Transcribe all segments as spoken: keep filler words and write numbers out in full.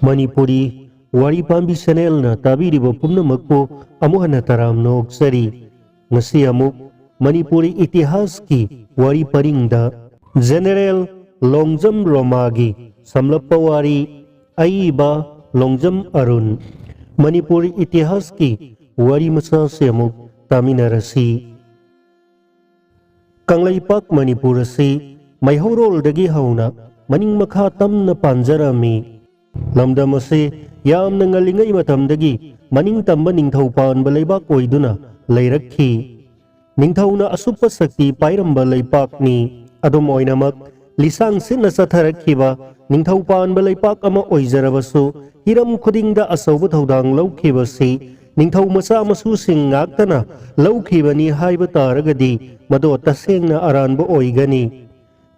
ꯃꯅꯤꯄꯨꯔꯤ ꯋꯥꯔꯤ ꯄꯥꯝꯕꯤ ꯆꯦꯅꯦꯜꯅ ꯇꯥꯕꯤꯔꯤꯕ ꯄꯨꯝꯅꯃꯛꯄꯨ ꯑꯃꯨꯛ ꯍꯟꯅ ꯇꯔꯥꯝꯅ ꯑꯣꯛꯆꯔꯤ꯫ ꯉꯁꯤ ꯑꯃꯨꯛ ꯃꯅꯤꯄꯨꯔꯤ ꯏꯇꯤꯍꯥꯁꯀꯤ ꯋꯥꯔꯤ ꯄꯔꯤꯡꯗ ꯖꯦꯅꯦꯔꯦꯜ ꯂꯣꯡꯖꯝ ꯔꯣꯃꯥꯒꯤ ꯁꯝꯂꯞꯄ ꯋꯥꯔꯤ ꯑꯏꯕ ꯂꯣꯡꯖꯝ ꯑꯔꯨꯟ, ꯃꯅꯤꯄꯨꯔꯤ ꯏꯇꯤꯍꯥꯁꯀꯤ ꯋꯥꯔꯤ ꯃꯆꯥꯁꯤ ꯑꯃꯨꯛ ꯇꯥꯃꯤꯟꯅꯔꯁꯤ꯫ ꯀꯪꯂꯩꯄꯥꯛ ꯃꯅꯤꯄꯨꯔ ꯑꯁꯤ ꯃꯩꯍꯧꯔꯣꯜꯗꯒꯤ ꯍꯧꯅ ꯃꯅꯤꯡ ꯃꯈꯥ ꯇꯝꯅ ꯄꯥꯟꯖꯔꯝꯃꯤ꯫ ꯂꯝꯗꯝ ꯑꯁꯤ ꯌꯥꯝꯅ ꯉꯜꯂꯤꯉꯩ ꯃꯇꯝꯗꯒꯤ ꯃꯅꯤꯡ ꯇꯝꯕ ꯅꯤꯡꯊꯧ ꯄꯥꯟꯕ ꯂꯩꯕꯥꯛ ꯑꯣꯏꯗꯨꯅ ꯂꯩꯔꯛꯈꯤ꯫ ꯅꯤꯡꯊꯧꯅ ꯑꯁꯨꯞꯄ ꯁꯛꯇꯤ ꯄꯥꯏꯔꯝꯕ ꯂꯩꯄꯥꯛꯅꯤ꯫ ꯑꯗꯨꯝ ꯑꯣꯏꯅꯃꯛ, ꯂꯤꯁꯥꯡ ꯁꯤꯠꯅ ꯆꯠꯊꯔꯛꯈꯤꯕ ꯅꯤꯡꯊꯧ ꯄꯥꯟꯕ ꯂꯩꯄꯥꯛ ꯑꯃ ꯑꯣꯏꯖꯔꯕꯁꯨ, ꯍꯤꯔꯝ ꯈꯨꯗꯤꯡꯗ ꯑꯆꯧꯕ ꯊꯧꯗꯥꯡ ꯂꯧꯈꯤꯕꯁꯤ ꯅꯤꯡꯊꯧ ꯃꯆꯥ ꯃꯁꯨꯁꯤꯡ ꯉꯥꯛꯇꯅ ꯂꯧꯈꯤꯕꯅꯤ ꯍꯥꯏꯕ ꯇꯥꯔꯒꯗꯤ, ꯃꯗꯣ ꯇꯁꯦꯡꯅ ꯑꯔꯥꯟꯕ ꯑꯣꯏꯒꯅꯤ꯫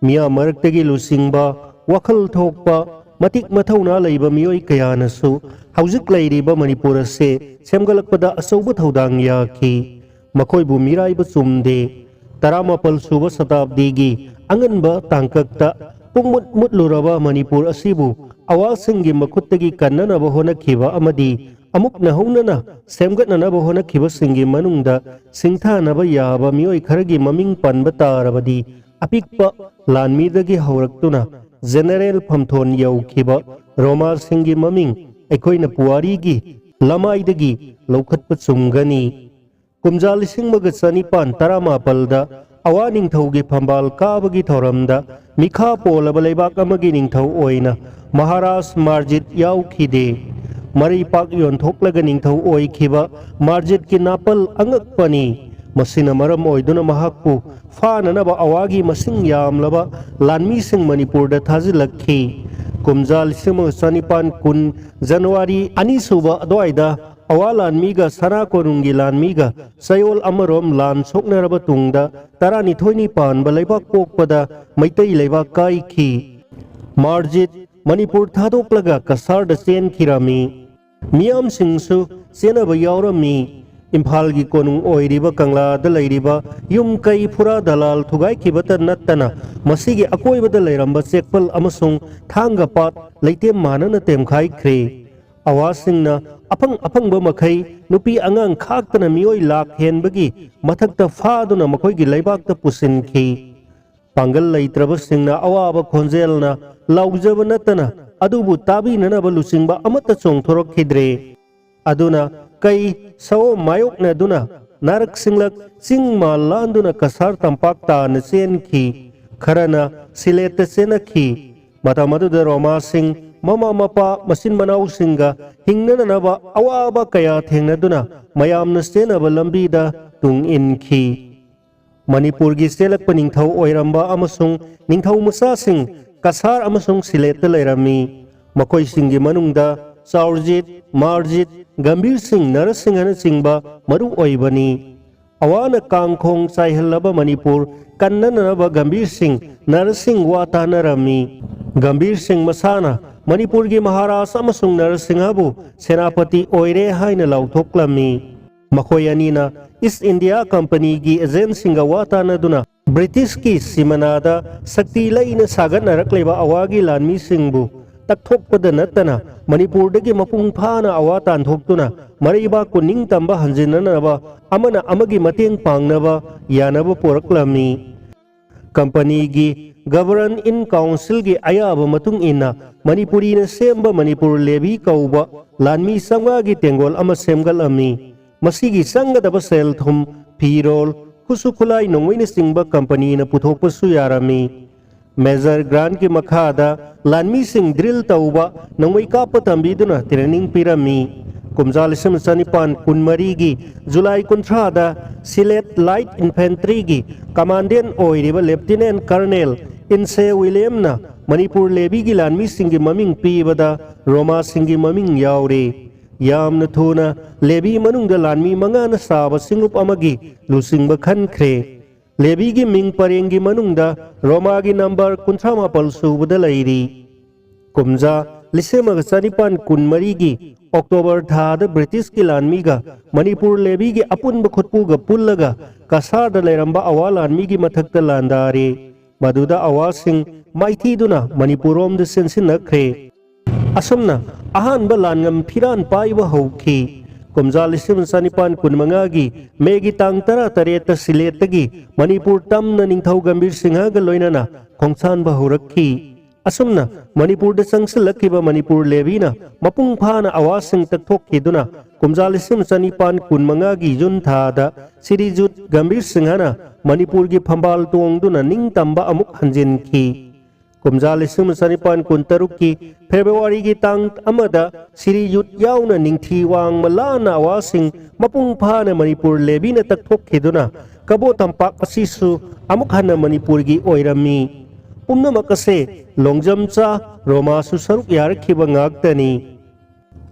ꯃꯤꯌꯥꯝ ꯃꯔꯛꯇꯒꯤ ꯂꯨꯆꯤꯡꯕ, ꯋꯥꯈꯜ ꯊꯣꯛꯄ, ꯃꯇꯤꯛ ꯃꯊꯧꯅꯥ ꯂꯩꯕ ꯃꯤꯑꯣꯏ ꯀꯌꯥꯅꯁꯨ ꯍꯧꯖꯤꯛ ꯂꯩꯔꯤꯕ ꯃꯅꯤꯄꯨꯔ ꯑꯁꯦ ꯁꯦꯝꯒꯠꯂꯛꯄꯗ ꯑꯆꯧꯕ ꯊꯧꯗꯥꯡ ꯌꯥꯈꯤ꯫ ꯃꯈꯣꯏꯕꯨ ꯃꯤꯔꯥꯏꯕ ꯆꯨꯝꯗꯦ꯫ ꯇꯔꯥꯃꯥꯄꯜ ꯁꯨꯕ ꯁꯇꯥꯕꯗꯤꯒꯤ ꯑꯉꯟꯕ ꯇꯥꯡꯀꯛꯇ ꯄꯨꯡꯃꯨꯠ ꯃꯨꯠꯂꯨꯔꯕ ꯃꯅꯤꯄꯨꯔ ꯑꯁꯤꯕꯨ ꯑꯋꯥꯁꯤꯡꯒꯤ ꯃꯈꯨꯠꯇꯒꯤ ꯀꯟꯅꯅꯕ ꯍꯣꯠꯅꯈꯤꯕ ꯑꯃꯗꯤ ꯑꯃꯨꯛ ꯅꯧꯍꯧꯅꯅ ꯁꯦꯝꯒꯠꯅꯅꯕ ꯍꯣꯠꯅꯈꯤꯕꯁꯤꯡꯒꯤ ꯃꯅꯨꯡꯗ ꯁꯤꯡꯊꯥꯅꯕ ꯌꯥꯕ ꯃꯤꯑꯣꯏ ꯈꯔꯒꯤ ꯃꯃꯤꯡ ꯄꯟꯕ ꯇꯥꯔꯕꯗꯤ, ꯑꯄꯤꯛꯄ ꯂꯥꯟꯃꯤꯗꯒꯤ ꯍꯧꯔꯛꯇꯨꯅ ꯖꯦꯅꯦꯔꯦꯜ ꯐꯝꯊꯣꯟ ꯌꯧꯈꯤꯕ ꯔꯣꯃꯥꯁꯤꯡꯒꯤ ꯃꯃꯤꯡ ꯑꯩꯈꯣꯏꯅ ꯄꯨꯋꯥꯔꯤꯒꯤ ꯂꯃꯥꯏꯗꯒꯤ ꯂꯧꯈꯠꯄ ꯆꯨꯝꯒꯅꯤ꯫ ꯀꯨꯝꯖꯥ ꯂꯤꯁꯤꯡ ꯑꯃꯒ ꯆꯅꯤꯄꯥꯟ ꯇꯔꯥꯃꯥꯄꯜꯗ ꯑꯋꯥ ꯅꯤꯡꯊꯧꯒꯤ ꯐꯝꯕꯥꯜ ꯀꯥꯕꯒꯤ ꯊꯧꯔꯝꯗ ꯃꯤꯈꯥ ꯄꯣꯜꯂꯕ ꯂꯩꯕꯥꯛ ꯑꯃꯒꯤ ꯅꯤꯡꯊꯧ ꯑꯣꯏꯅ ꯃꯍꯥꯔꯥꯖ ꯃꯥꯔꯖꯤꯠ ꯌꯥꯎꯈꯤꯗꯦ꯫ ꯃꯔꯩꯄꯥꯛ ꯌꯣꯟꯊꯣꯛꯂꯒ ꯅꯤꯡꯊꯧ ꯑꯣꯏꯈꯤꯕ ꯃꯥꯔꯖꯤꯠꯀꯤ ꯅꯥꯄꯜ ꯑꯉꯛꯄꯅꯤ꯫ ꯃꯁꯤꯅ ꯃꯔꯝ ꯑꯣꯏꯗꯨꯅ ꯃꯍꯥꯛꯄꯨ ꯐꯥꯅꯅꯕ ꯑꯋꯥꯒꯤ ꯃꯁꯤꯡ ꯌꯥꯝꯂꯕ ꯂꯥꯟꯃꯤꯁꯤꯡ ꯃꯅꯤꯄꯨꯔꯗ ꯊꯥꯖꯤꯜꯂꯛꯈꯤ꯫ ꯀꯨꯝꯖꯥ ꯂꯤꯁꯤꯡ ꯑꯃꯒ ꯆꯅꯤꯄꯥꯟ ꯀꯨꯟ ꯖꯅꯋꯥꯔꯤ ꯑꯅꯤꯁꯨꯕ ꯑꯗꯨꯋꯥꯏꯗ ꯑꯋꯥ ꯂꯥꯟꯃꯤꯒ ꯁꯅꯥ ꯀꯣꯅꯨꯡꯒꯤ ꯂꯥꯟꯃꯤꯒ ꯆꯌꯣꯜ ꯑꯃꯔꯣꯝ ꯂꯥꯟ ꯁꯣꯛꯅꯔꯕ ꯇꯨꯡꯗ, ꯇꯔꯥꯅꯤꯊꯣꯏꯅꯤ ꯄꯥꯟꯕ ꯂꯩꯕꯥꯛ ꯄꯣꯛꯄꯗ ꯃꯩꯇꯩ ꯂꯩꯕꯥꯛ ꯀꯥꯏꯈꯤ꯫ ꯃꯥꯔꯖꯤꯠ ꯃꯅꯤꯄꯨꯔ ꯊꯥꯗꯣꯛꯂꯒ ꯀꯁꯥꯔꯗ ꯆꯦꯟꯈꯤꯔꯝꯃꯤ꯫ ꯃꯤꯌꯥꯝꯁꯤꯡꯁꯨ ꯆꯦꯟꯅꯕ ꯌꯥꯎꯔꯝꯃꯤ꯫ ꯏꯝꯐꯥꯜꯒꯤ ꯀꯣꯅꯨꯡ ꯑꯣꯏꯔꯤꯕ ꯀꯪꯂꯥꯗ ꯂꯩꯔꯤꯕ ꯌꯨꯝ ꯀꯩ ꯐꯨꯔꯥ ꯗꯂꯥꯜ ꯊꯨꯒꯥꯏꯈꯤꯕꯇ ꯅꯠꯇꯅ ꯃꯁꯤꯒꯤ ꯑꯀꯣꯏꯕꯗ ꯂꯩꯔꯝꯕ ꯆꯦꯛꯄꯜ ꯑꯃꯁꯨꯡ ꯊꯥꯡꯒ ꯄꯥꯠ ꯂꯩꯇꯦꯝ ꯃꯥꯟꯅꯅ ꯇꯦꯝꯈꯥꯏꯈ꯭ꯔꯦ꯫ ꯑꯋꯥꯁꯤꯡꯅ ꯑꯐꯪ ꯑꯐꯪꯕ ꯃꯈꯩ ꯅꯨꯄꯤ ꯑꯉꯥꯡ ꯈꯥꯛꯇꯅ ꯃꯤꯑꯣꯏ ꯂꯥꯈ ꯍꯦꯟꯕꯒꯤ ꯃꯊꯛꯇ ꯐꯥꯗꯨꯅ ꯃꯈꯣꯏꯒꯤ ꯂꯩꯕꯥꯛꯇ ꯄꯨꯁꯤꯟꯈꯤ꯫ ꯄꯥꯡꯒꯜ ꯂꯩꯇ꯭ꯔꯕꯁꯤꯡꯅ ꯑꯋꯥꯕ ꯈꯣꯟꯖꯦꯜꯅ ꯂꯥꯎꯖꯕ ꯅꯠꯇꯅ ꯑꯗꯨꯕꯨ ꯇꯥꯕꯤꯅꯅꯕ ꯂꯨꯆꯤꯡꯕ ꯑꯃꯠꯇ ꯆꯣꯡꯊꯣꯔꯛꯈꯤꯗ꯭ꯔꯦ꯫ ꯑꯗꯨꯅ ꯀꯩ ꯁꯑꯣꯝ ꯃꯥꯌꯣꯛꯅꯗꯨꯅ ꯅꯥꯔꯛ ꯁꯤꯡꯂꯛ ꯆꯤꯡ ꯃꯥꯜ ꯂꯥꯟꯗꯨꯅ ꯀꯁꯥꯔ ꯇꯝꯄꯥꯛ ꯇꯥꯟꯅ ꯆꯦꯟꯈꯤ꯫ ꯈꯔꯅ ꯁꯤꯂꯦꯠꯇ ꯆꯦꯟꯅꯈꯤ꯫ ꯃꯇꯝ ꯑꯗꯨꯗ ꯔꯣꯃꯥꯁꯤꯡ ꯃꯃꯥ ꯃꯄꯥ ꯃꯆꯤꯟ ꯃꯅꯥꯎꯁꯤꯡꯒ ꯍꯤꯡꯅꯅꯕ ꯑꯋꯥꯕ ꯀꯌꯥ ꯊꯦꯡꯅꯗꯨꯅ ꯃꯌꯥꯝꯅ ꯆꯦꯟꯅꯕ ꯂꯝꯕꯤꯗ ꯇꯨꯡ ꯏꯟꯈꯤ꯫ ꯃꯅꯤꯄꯨꯔꯒꯤ ꯆꯦꯜꯂꯛꯄ ꯅꯤꯡꯊꯧ ꯑꯣꯏꯔꯝꯕ ꯑꯃꯁꯨꯡ ꯅꯤꯡꯊꯧ ꯃꯆꯥꯁꯤꯡ ꯀꯁꯥꯔ ꯑꯃꯁꯨꯡ ꯁꯤꯂꯦꯠꯇ ꯂꯩꯔꯝꯃꯤ꯫ ꯃꯈꯣꯏꯁꯤꯡꯒꯤ ꯃꯅꯨꯡꯗ ꯆꯥꯎꯔꯖꯤꯠ, ꯃꯥꯔꯖꯤꯠ, ꯒꯝꯚꯤꯔ ꯁꯤꯡ, ꯅꯔꯁꯤꯡ ꯍꯥꯏꯅꯆꯤꯡꯕ ꯃꯔꯨ ꯑꯣꯏꯕꯅꯤ꯫ ꯑꯋꯥꯅ ꯀꯥꯡꯈꯣꯡ ꯆꯥꯏꯍꯜꯂꯕ ꯃꯅꯤꯄꯨꯔ ꯀꯟꯅꯅꯅꯕ ꯒꯝꯚꯤꯔ ꯁꯤꯡ, ꯅꯔꯁꯤꯡ ꯋꯥ ꯇꯥꯅꯔꯝꯃꯤ꯫ ꯒꯝꯚꯤꯔ ꯁꯤꯡ ꯃꯁꯥꯅ ꯃꯅꯤꯄꯨꯔꯒꯤ ꯃꯍꯥꯔꯥꯖ ꯑꯃꯁꯨꯡ ꯅꯔꯁꯤꯡꯍꯕꯨ ꯁꯦꯅꯥꯄꯇꯤ ꯑꯣꯏꯔꯦ ꯍꯥꯏꯅ ꯂꯥꯎꯊꯣꯛꯂꯝꯃꯤ꯫ ꯃꯈꯣꯏ ꯑꯅꯤꯅ ꯏꯁ ꯏꯟꯗꯤꯌꯥ ꯀꯝꯄꯅꯤꯒꯤ ꯑꯦꯖꯦꯟꯠꯁꯤꯡꯒ ꯋꯥ ꯇꯥꯅꯗꯨꯅ ꯕ꯭ꯔꯤꯇꯤꯁꯀꯤ ꯁꯤꯃꯅꯥꯗ ꯁꯛꯇꯤ ꯂꯩꯅ ꯁꯥꯒꯠꯅꯔꯛꯂꯤꯕ ꯑꯋꯥꯒꯤ ꯂꯥꯟꯃꯤꯁꯤꯡꯕꯨ ꯇꯛꯊꯣꯛꯄꯗ ꯅꯠꯇꯅ ꯃꯅꯤꯄꯨꯔꯗꯒꯤ ꯃꯄꯨꯡ ꯐꯥꯅ ꯑꯋꯥ ꯇꯥꯟꯊꯣꯛꯇꯨꯅ ꯃꯔꯩꯕꯥꯛꯄꯨ ꯅꯤꯡꯇꯝꯕ ꯍꯟꯖꯤꯟꯅꯅꯕ ꯑꯃꯅ ꯑꯃꯒꯤ ꯃꯇꯦꯡ ꯄꯥꯡꯅꯕ ꯌꯥꯅꯕ ꯄꯨꯔꯛꯂꯝꯃꯤ꯫ ꯀꯝꯄꯅꯤꯒꯤ Governor in Councilꯒꯤ ꯑꯌꯥꯕ ꯃꯇꯨꯡ ꯏꯟꯅ ꯃꯅꯤꯄꯨꯔꯤꯅ ꯁꯦꯝꯕ ꯃꯅꯤꯄꯨꯔ ꯂꯦꯚꯤ ꯀꯧꯕ ꯂꯥꯟꯃꯤ ꯆꯥꯝꯃꯉꯥꯒꯤ ꯇꯦꯡꯒꯣꯜ ꯑꯃ ꯁꯦꯝꯒꯠꯂꯝꯃꯤ꯫ ꯃꯁꯤꯒꯤ ꯆꯪꯒꯗꯕ ꯁꯦꯜ ꯊꯨꯝ, ꯐꯤꯔꯣꯜ, ꯈꯨꯠꯁꯨ ꯈꯨꯠꯂꯥꯏ ꯅꯣꯡꯃꯩꯅꯆꯤꯡꯕ ꯀꯝꯄꯅꯤꯅ ꯄꯨꯊꯣꯛꯄꯁꯨ ꯌꯥꯔꯝꯃꯤ꯫ ꯃꯦꯖꯔ ꯒ꯭ꯔꯥꯟꯠꯀꯤ ꯃꯈꯥꯗ ꯂꯥꯟꯃꯤꯁꯤꯡ ꯗ꯭ꯔꯤꯜ ꯇꯧꯕ, ꯅꯣꯡꯃꯩ ꯀꯥꯞꯄ ꯇꯝꯕꯤꯗꯨꯅ ꯇ꯭ꯔꯦꯅꯤꯡ ꯄꯤꯔꯝꯃꯤ꯫ ꯀꯨꯝꯖꯥ ꯂꯤꯁꯤꯡ ꯆꯅꯤꯄꯥꯟ ꯀꯨꯟꯃꯔꯤꯒꯤ ꯖꯨꯂꯥꯏ ꯀꯨꯟꯊ꯭ꯔꯥꯗ ꯁꯤꯂꯦꯠ ꯂꯥꯏꯠ ꯏꯟꯐꯦꯟꯇ꯭ꯔꯤꯒꯤ ꯀꯃꯥꯟꯗꯦꯟ ꯑꯣꯏꯔꯤꯕ ꯂꯦꯐꯇꯤꯅꯦꯟꯠ ꯀꯔꯅꯦꯜ ꯏꯟꯁꯦ ꯋꯤꯂꯤꯌꯝꯅ ꯃꯅꯤꯄꯨꯔ ꯂꯦꯚꯤꯒꯤ ꯂꯥꯟꯃꯤꯁꯤꯡꯒꯤ ꯃꯃꯤꯡ ꯄꯤꯕꯗ ꯔꯣꯃꯥꯁꯤꯡꯒꯤ ꯃꯃꯤꯡ ꯌꯥꯎꯔꯤ꯫ ꯌꯥꯝꯅ ꯊꯨꯅ ꯂꯦꯚꯤ ꯃꯅꯨꯡꯗ ꯂꯥꯟꯃꯤ ꯃꯉꯥꯅ ꯁꯥꯕ ꯁꯤꯡꯂꯨꯞ ꯑꯃꯒꯤ ꯂꯨꯆꯤꯡꯕ ꯈꯟꯈ꯭ꯔꯦ꯫ ꯂꯦꯚꯤꯒꯤ ꯃꯤꯡ ꯄꯔꯦꯡꯒꯤ ꯃꯅꯨꯡꯗ ꯔꯣꯃꯥꯒꯤ ꯅꯝꯕꯔ ꯀꯨꯟꯊ꯭ꯔꯥ ꯃꯥꯄꯜ ꯁꯨꯕꯗ ꯂꯩꯔꯤ꯫ ꯀꯨꯝꯖꯥ ꯂꯤꯁꯤꯡ ꯑꯃꯒ ꯆꯅꯤꯄꯥꯟ ꯀꯨꯟꯃꯔꯤꯒꯤ ꯑꯣꯛꯇꯣꯕꯔ ꯊꯥꯗ ꯕ꯭ꯔꯤꯇꯤꯁꯀꯤ ꯂꯥꯟꯃꯤꯒ ꯃꯅꯤꯄꯨꯔ ꯂꯦꯚꯤꯒꯤ ꯑꯄꯨꯟꯕ ꯈꯨꯠꯄꯨꯒ ꯄꯨꯜꯂꯒ ꯀꯁꯥꯔꯗ ꯂꯩꯔꯝꯕ ꯑꯋꯥ ꯂꯥꯟꯃꯤꯒꯤ ꯃꯊꯛꯇ ꯂꯥꯟꯗꯥꯔꯦ꯫ ꯃꯗꯨꯗ ꯑꯋꯥꯁꯤꯡ ꯃꯥꯏꯊꯤꯗꯨꯅ ꯃꯅꯤꯄꯨꯔꯔꯣꯝꯗ ꯆꯦꯟꯁꯤꯟꯅꯈ꯭ꯔꯦ꯫ ꯑꯁꯨꯝꯅ ꯑꯍꯥꯟꯕ ꯂꯥꯟꯉꯝ ꯐꯤꯔꯥꯟ ꯄꯥꯏꯕ ꯍꯧꯈꯤ꯫ ꯀꯨꯝꯖꯥ ꯂꯤꯁꯤꯡ ꯑꯃ ꯆꯅꯤꯄꯥꯟ ꯀꯨꯟꯃꯉꯥꯒꯤ ꯃꯦꯒꯤ ꯇꯥꯡ ꯇꯔꯥꯇꯔꯦꯠꯇ ꯁꯤꯂꯦꯠꯇꯒꯤ ꯃꯅꯤꯄꯨꯔ ꯇꯝꯅ ꯅꯤꯡꯊꯧ ꯒꯝꯚꯤꯔ ꯁꯤꯡꯍꯒ ꯂꯣꯏꯅꯅ ꯈꯣꯡꯁꯥꯟꯕ ꯍꯧꯔꯛꯈꯤ꯫ ꯑꯁꯨꯝꯅ ꯃꯅꯤꯄꯨꯔꯗ ꯆꯪꯁꯤꯜꯂꯛꯈꯤꯕ ꯃꯅꯤꯄꯨꯔ ꯂꯦꯚꯤꯅ ꯃꯄꯨꯡ ꯐꯥꯅ ꯑꯋꯥꯁꯤꯡ ꯇꯛꯊꯣꯛꯈꯤꯗꯨꯅ ꯀꯨꯝꯖꯥ ꯂꯤꯁꯤꯡ ꯑꯃ ꯆꯅꯤꯄꯥꯟ ꯀꯨꯟꯃꯉꯥꯒꯤ ꯖꯨꯟ ꯊꯥꯗ ꯁꯤꯔꯤꯖꯨꯠ ꯒꯝꯚꯤꯔ ꯁꯤꯡꯍꯅ ꯃꯅꯤꯄꯨꯔꯒꯤ ꯐꯝꯕꯥꯜ ꯇꯣꯡꯗꯨꯅ ꯅꯤꯡꯇꯝꯕ ꯑꯃꯨꯛ ꯍꯟꯖꯤꯟꯈꯤ꯫ ꯀꯨꯝꯖꯥ ꯂꯤꯁꯤꯡ ꯑꯃ ꯆꯅꯤꯄꯥꯟ ꯀꯨꯟꯇꯔꯨꯛꯀꯤ ꯐꯦꯕ꯭ꯔꯨꯋꯥꯔꯤꯒꯤ ꯇꯥꯡ ꯑꯃꯗ ꯁꯤꯔꯤꯖꯨꯠ ꯌꯥꯎꯅ ꯅꯤꯡꯊꯤ ꯋꯥꯡꯃ ꯂꯥꯟꯅ ꯑꯋꯥꯁꯤꯡ ꯃꯄꯨꯡ ꯐꯥꯅ ꯃꯅꯤꯄꯨꯔ ꯂꯦꯚꯤꯅ ꯇꯛꯊꯣꯛꯈꯤꯗꯨꯅ ꯀꯕꯣ ꯇꯝꯄꯥꯛ ꯑꯁꯤꯁꯨ ꯑꯃꯨꯛ ꯍꯟꯅ ꯃꯅꯤꯄꯨꯔꯒꯤ ꯑꯣꯏꯔꯝꯃꯤ꯫ ꯄꯨꯝꯅꯃꯛ ꯑꯁꯦ ꯂꯣꯡꯖꯝꯆꯥ ꯔꯣꯃꯥꯁꯨ ꯁꯔꯨꯛ ꯌꯥꯔꯛꯈꯤꯕ ꯉꯥꯛꯇꯅꯤ꯫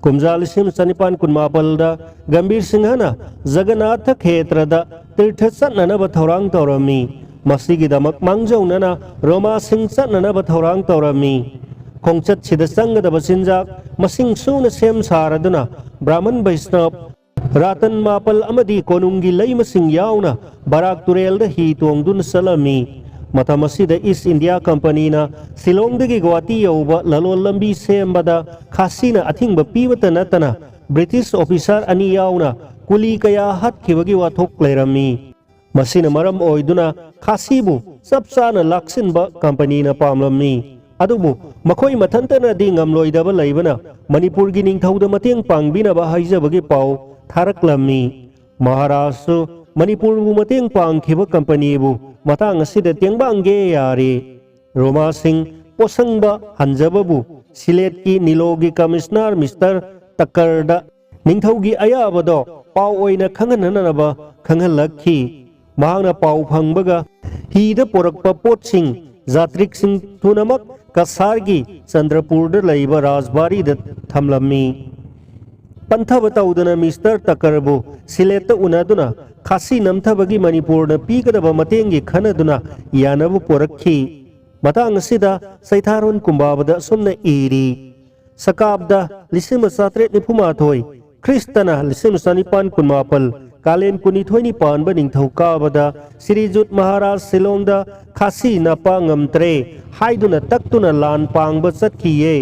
ꯀꯨꯝꯖꯥ ꯂꯤꯁꯤꯡ ꯑꯃ ꯆꯅꯤꯄꯥꯟ ꯀꯨꯟꯃꯥꯄꯜꯗ ꯒꯝꯚꯤꯔ ꯁꯤꯡꯍꯅ ꯖꯒꯟꯅꯥꯊ ꯈꯦꯇ꯭ꯔꯗ ꯇꯤꯔꯊ ꯆꯠꯅꯅꯕ ꯊꯧꯔꯥꯡ ꯇꯧꯔꯝꯃꯤ꯫ ꯃꯁꯤꯒꯤꯗꯃꯛ ꯃꯥꯡꯖꯧꯅꯅ ꯔꯣꯃꯥ ꯁꯤꯡ ꯆꯠꯅꯅꯕ ꯊꯧꯔꯥꯡ ꯇꯧꯔꯝꯃꯤ꯫ ꯈꯣꯡꯆꯠꯁꯤꯗ ꯆꯪꯒꯗꯕ ꯆꯤꯟꯖꯥꯛ ꯃꯁꯤꯡ ꯁꯨꯅ ꯁꯦꯝ ꯁꯥꯔꯗꯨꯅ ꯕ꯭ꯔꯥꯍꯃꯟ ꯕꯩꯁꯅꯕ ꯔꯥꯇꯟ ꯃꯥꯄꯜ ꯑꯃꯗꯤ ꯀꯣꯅꯨꯡꯒꯤ ꯂꯩꯃꯁꯤꯡ ꯌꯥꯎꯅ ꯕꯔꯥꯛ ꯇꯨꯔꯦꯜꯗ ꯍꯤ ꯇꯣꯡꯗꯨꯅ ꯆꯠꯂꯝꯃꯤ꯫ ꯃꯇꯝ ꯑꯁꯤꯗ ꯏꯁ ꯏꯟꯗꯤꯌꯥ ꯀꯝꯄꯅꯤꯅ ꯁꯤꯂꯣꯡꯗꯒꯤ ꯒꯨꯋꯥꯍꯥꯇꯤ ꯌꯧꯕ ꯂꯂꯣꯟ ꯂꯝꯕꯤ ꯁꯦꯝꯕꯗ ꯈꯥꯁꯤꯅ ꯑꯊꯤꯡꯕ ꯄꯤꯕꯇ ꯅꯠꯇꯅ ꯕ꯭ꯔꯤꯇꯤꯁ ꯑꯣꯐꯤꯁꯥꯔ ꯑꯅꯤ ꯌꯥꯎꯅ ꯀꯨꯂꯤ ꯀꯌꯥ ꯍꯥꯠꯈꯤꯕꯒꯤ ꯋꯥꯊꯣꯛ ꯂꯩꯔꯝꯃꯤ꯫ ꯃꯁꯤꯅ ꯃꯔꯝ ꯑꯣꯏꯗꯨꯅ ꯈꯥꯁꯤꯕꯨ ꯆꯞ ꯆꯥꯅ ꯂꯥꯛꯁꯤꯟꯕ ꯀꯝꯄꯅꯤꯅ ꯄꯥꯝꯂꯝꯃꯤ꯫ ꯑꯗꯨꯕꯨ ꯃꯈꯣꯏ ꯃꯊꯟꯇꯅꯗꯤ ꯉꯝꯂꯣꯏꯗꯕ ꯂꯩꯕꯅ ꯃꯅꯤꯄꯨꯔꯒꯤ ꯅꯤꯡꯊꯧꯗ ꯃꯇꯦꯡ ꯄꯥꯡꯕꯤꯅꯕ ꯍꯥꯏꯖꯕꯒꯤ ꯄꯥꯎ ꯊꯥꯔꯛꯂꯝꯃꯤ꯫ ꯃꯍꯥꯔꯥꯖꯁꯨ ꯃꯅꯤꯄꯨꯔꯕꯨ ꯃꯇꯦꯡ ꯄꯥꯡꯈꯤꯕ ꯀꯝꯄꯅꯤꯕꯨ ꯃꯇꯥꯡ ꯑꯁꯤꯗ ꯇꯦꯡꯕꯥꯡꯒꯦ ꯌꯥꯔꯦ꯫ ꯔꯣꯃꯥ ꯁꯤꯡ ꯄꯣꯠꯁꯪꯕ ꯍꯟꯖꯕꯕꯨ ꯁꯤꯂꯦꯠꯀꯤ ꯅꯤꯂꯣꯒꯤ ꯀꯃꯤꯁꯅꯔ ꯃꯤꯁꯇꯔ ꯇꯛꯀꯔꯗ ꯅꯤꯡꯊꯧꯒꯤ ꯑꯌꯥꯕꯗꯣ ꯄꯥꯎ ꯑꯣꯏꯅ ꯈꯪꯍꯟꯅꯅꯕ ꯈꯪꯍꯜꯂꯛꯈꯤ꯫ ꯃꯍꯥꯛꯅ ꯄꯥꯎ ꯐꯪꯕꯒ ꯍꯤꯗ ꯄꯣꯔꯛꯄ ꯄꯣꯠꯁꯤꯡ, ꯖꯥꯇ꯭ꯔꯤꯛꯁꯤꯡ ꯊꯨꯅꯃꯛ ꯀꯁꯥꯔꯒꯤ ꯆꯟꯗ꯭ꯔꯄꯨꯔꯗ ꯂꯩꯕ ꯔꯥꯖꯕꯥꯔꯤꯗ ꯊꯝꯂꯝꯃꯤ꯫ ꯄꯟꯊꯕ ꯇꯧꯗꯅ ꯃꯤꯁꯇꯔ ꯇꯛꯀꯔꯕꯨ ꯁꯤꯂꯦꯠꯇ ꯎꯅꯗꯨꯅ ꯈꯥꯁꯤ ꯅꯝꯊꯕꯒꯤ ꯃꯅꯤꯄꯨꯔꯅ ꯄꯤꯒꯗꯕ ꯃꯇꯦꯡꯒꯤ ꯈꯟꯅꯗꯨꯅ ꯌꯥꯅꯕ ꯄꯣꯔꯛꯈꯤ꯫ ꯃꯇꯥꯡ ꯑꯁꯤꯗ ꯆꯩꯊꯥꯔꯣꯟ ꯀꯨꯝꯕꯥꯕꯗ ꯑꯁꯨꯝꯅ ꯏꯔꯤ, ꯁꯀꯥꯞꯗ ꯂꯤꯁꯤꯡ ꯑꯃ ꯆꯥꯇ꯭ꯔꯦꯠ ꯅꯤꯐꯨ ꯃꯥꯊꯣꯏ, ꯈ꯭ꯔꯤꯁꯇꯅ ꯂꯤꯁꯤꯡ ꯑꯃ ꯆꯅꯤꯄꯥꯟ ꯀꯨꯟꯃꯥꯄꯟ, ꯀꯥꯂꯦꯟ ꯀꯨꯟꯅꯤꯊꯣꯏꯅꯤ ꯄꯥꯟꯕ ꯅꯤꯡꯊꯧꯀꯥꯕꯗ ꯁ꯭ꯔꯤꯖꯨꯠ ꯃꯍꯥꯔꯥꯖ ꯁꯤꯂꯣꯡꯗ ꯈꯥꯁꯤ ꯅꯞꯄ ꯉꯝꯗ꯭ꯔꯦ ꯍꯥꯏꯗꯨꯅ ꯇꯛꯇꯨꯅ ꯂꯥꯟ ꯄꯥꯡꯕ ꯆꯠꯈꯤꯌꯦ꯫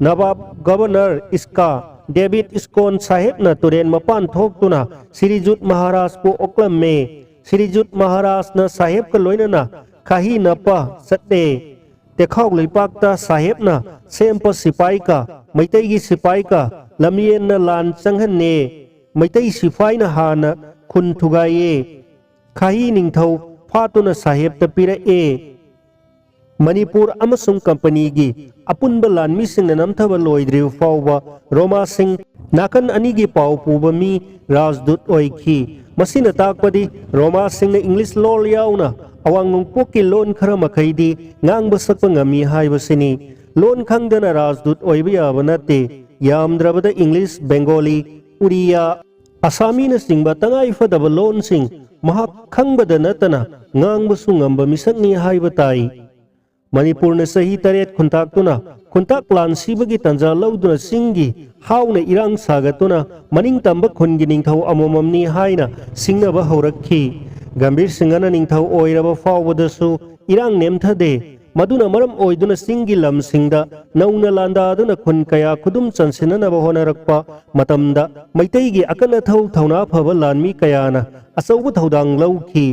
ꯅꯕꯥꯕ ꯒꯕꯔꯅꯔ ꯏꯁꯀꯥ ꯗꯦꯕꯤꯠ ꯏꯁꯀꯣꯟ ꯁꯥꯍꯦꯕꯅ ꯇꯨꯔꯦꯟ ꯃꯄꯥꯟ ꯊꯣꯛꯇꯨꯅ ꯁ꯭ꯔꯤꯖꯨꯠ ꯃꯍꯥꯔꯥꯖꯄꯨ ꯑꯣꯛꯂꯝꯃꯦ꯫ ꯁ꯭ꯔꯤꯖꯨꯠ ꯃꯍꯥꯔꯥꯖꯅ ꯁꯥꯍꯦꯕꯀ ꯂꯣꯏꯅꯅ ꯈꯥꯍꯤ ꯅꯞꯄ ꯆꯠꯂꯦ꯫ ꯇꯦꯈꯥꯎ ꯂꯩꯄꯥꯛꯇ ꯁꯥꯍꯦꯕꯅ ꯁꯦꯝꯄ ꯁꯤꯄꯥꯏꯀ ꯃꯩꯇꯩꯒꯤ ꯁꯤꯄꯥꯏꯀ ꯂꯝꯌꯦꯟꯅ ꯂꯥꯟ ꯆꯪꯍꯟꯅꯦ꯫ ꯃꯩꯇꯩ ꯁꯤꯐꯥꯏꯅ ꯍꯥꯟꯅ ꯈꯨꯟ ꯊꯨꯒꯥꯏꯌꯦ꯫ ꯈꯥꯍꯤ ꯅꯤꯡꯊꯧ ꯐꯥꯠꯇꯨꯅ ꯁꯥꯍꯦꯕꯇ ꯄꯤꯔꯛꯑꯦ꯫ ꯃꯅꯤꯄꯨꯔ ꯑꯃꯁꯨꯡ ꯀꯝꯄꯅꯤꯒꯤ ꯑꯄꯨꯟꯕ ꯂꯥꯟꯃꯤꯁꯤꯡꯅ ꯅꯝꯊꯕ ꯂꯣꯏꯗ꯭ꯔꯤꯕ ꯐꯥꯎꯕ ꯔꯣꯃꯥꯁꯤꯡ ꯅꯥꯀꯟ ꯑꯅꯤꯒꯤ ꯄꯥꯎ ꯄꯨꯕ ꯃꯤ ꯔꯥꯖꯗꯨꯠ ꯑꯣꯏꯈꯤ꯫ ꯃꯁꯤꯅ ꯇꯥꯛꯄꯗꯤ ꯔꯣꯃꯥꯁꯤꯡꯅ ꯏꯪꯂꯤꯁ ꯂꯣꯜ ꯌꯥꯎꯅ ꯑꯋꯥꯡ ꯅꯣꯡꯄꯣꯛꯀꯤ ꯂꯣꯟ ꯈꯔ ꯃꯈꯩꯗꯤ ꯉꯥꯡꯕ ꯁꯛꯄ ꯉꯝꯃꯤ ꯍꯥꯏꯕꯁꯤꯅꯤ꯫ ꯂꯣꯟ ꯈꯪꯗꯅ ꯔꯥꯖꯗꯨꯠ ꯑꯣꯏꯕ ꯌꯥꯕ ꯅꯠꯇꯦ꯫ ꯌꯥꯝꯗ꯭ꯔꯕꯗ ꯏꯪꯂꯤꯁ, ꯕꯦꯡꯒꯣꯂꯤ, ꯎꯔꯤꯌꯥ, ꯑꯁꯥꯃꯤꯅꯆꯤꯡꯕ ꯇꯉꯥꯏ ꯐꯗꯕ ꯂꯣꯟꯁꯤꯡ ꯃꯍꯥꯛ ꯈꯪꯕꯗ ꯅꯠꯇꯅ ꯉꯥꯡꯕꯁꯨ ꯉꯝꯕ ꯃꯤꯁꯛꯅꯤ ꯍꯥꯏꯕ ꯇꯥꯏ꯫ ꯃꯅꯤꯄꯨꯔꯅ ꯆꯍꯤ ꯇꯔꯦꯠ ꯈꯨꯟꯇꯥꯛꯇꯨꯅ ꯈꯨꯟꯇꯥꯛ ꯂꯥꯟ ꯁꯤꯕꯒꯤ ꯇꯥꯟꯖꯥ ꯂꯧꯗꯨꯅ ꯆꯤꯡꯒꯤ ꯍꯥꯎꯅ ꯏꯔꯥꯡ ꯁꯥꯒꯠꯇꯨꯅ ꯃꯅꯤꯡ ꯇꯝꯕ ꯈꯨꯟꯒꯤ ꯅꯤꯡꯊꯧ ꯑꯃꯃꯝꯅꯤ ꯍꯥꯏꯅ ꯁꯤꯡꯅꯕ ꯍꯧꯔꯛꯈꯤ꯫ ꯒꯝꯚꯤꯔ ꯁꯤꯡꯍꯅ ꯅꯤꯡꯊꯧ ꯑꯣꯏꯔꯕ ꯐꯥꯎꯕꯗꯁꯨ ꯏꯔꯥꯡ ꯅꯦꯝꯊꯗꯦ꯫ ꯃꯗꯨꯅ ꯃꯔꯝ ꯑꯣꯏꯗꯨꯅ ꯆꯤꯡꯒꯤ ꯂꯝꯁꯤꯡꯗ ꯅꯧꯅ ꯂꯥꯟꯗꯥꯗꯨꯅ ꯈꯨꯟ ꯀꯌꯥ ꯈꯨꯗꯨꯝ ꯆꯟꯁꯤꯟꯅꯅꯕ ꯍꯣꯠꯅꯔꯛꯄ ꯃꯇꯝꯗ ꯃꯩꯇꯩꯒꯤ ꯑꯀꯟ ꯑꯊꯧ ꯊꯧꯅꯥ ꯐꯕ ꯂꯥꯟꯃꯤ ꯀꯌꯥꯅ ꯑꯆꯧꯕ ꯊꯧꯗꯥꯡ ꯂꯧꯈꯤ꯫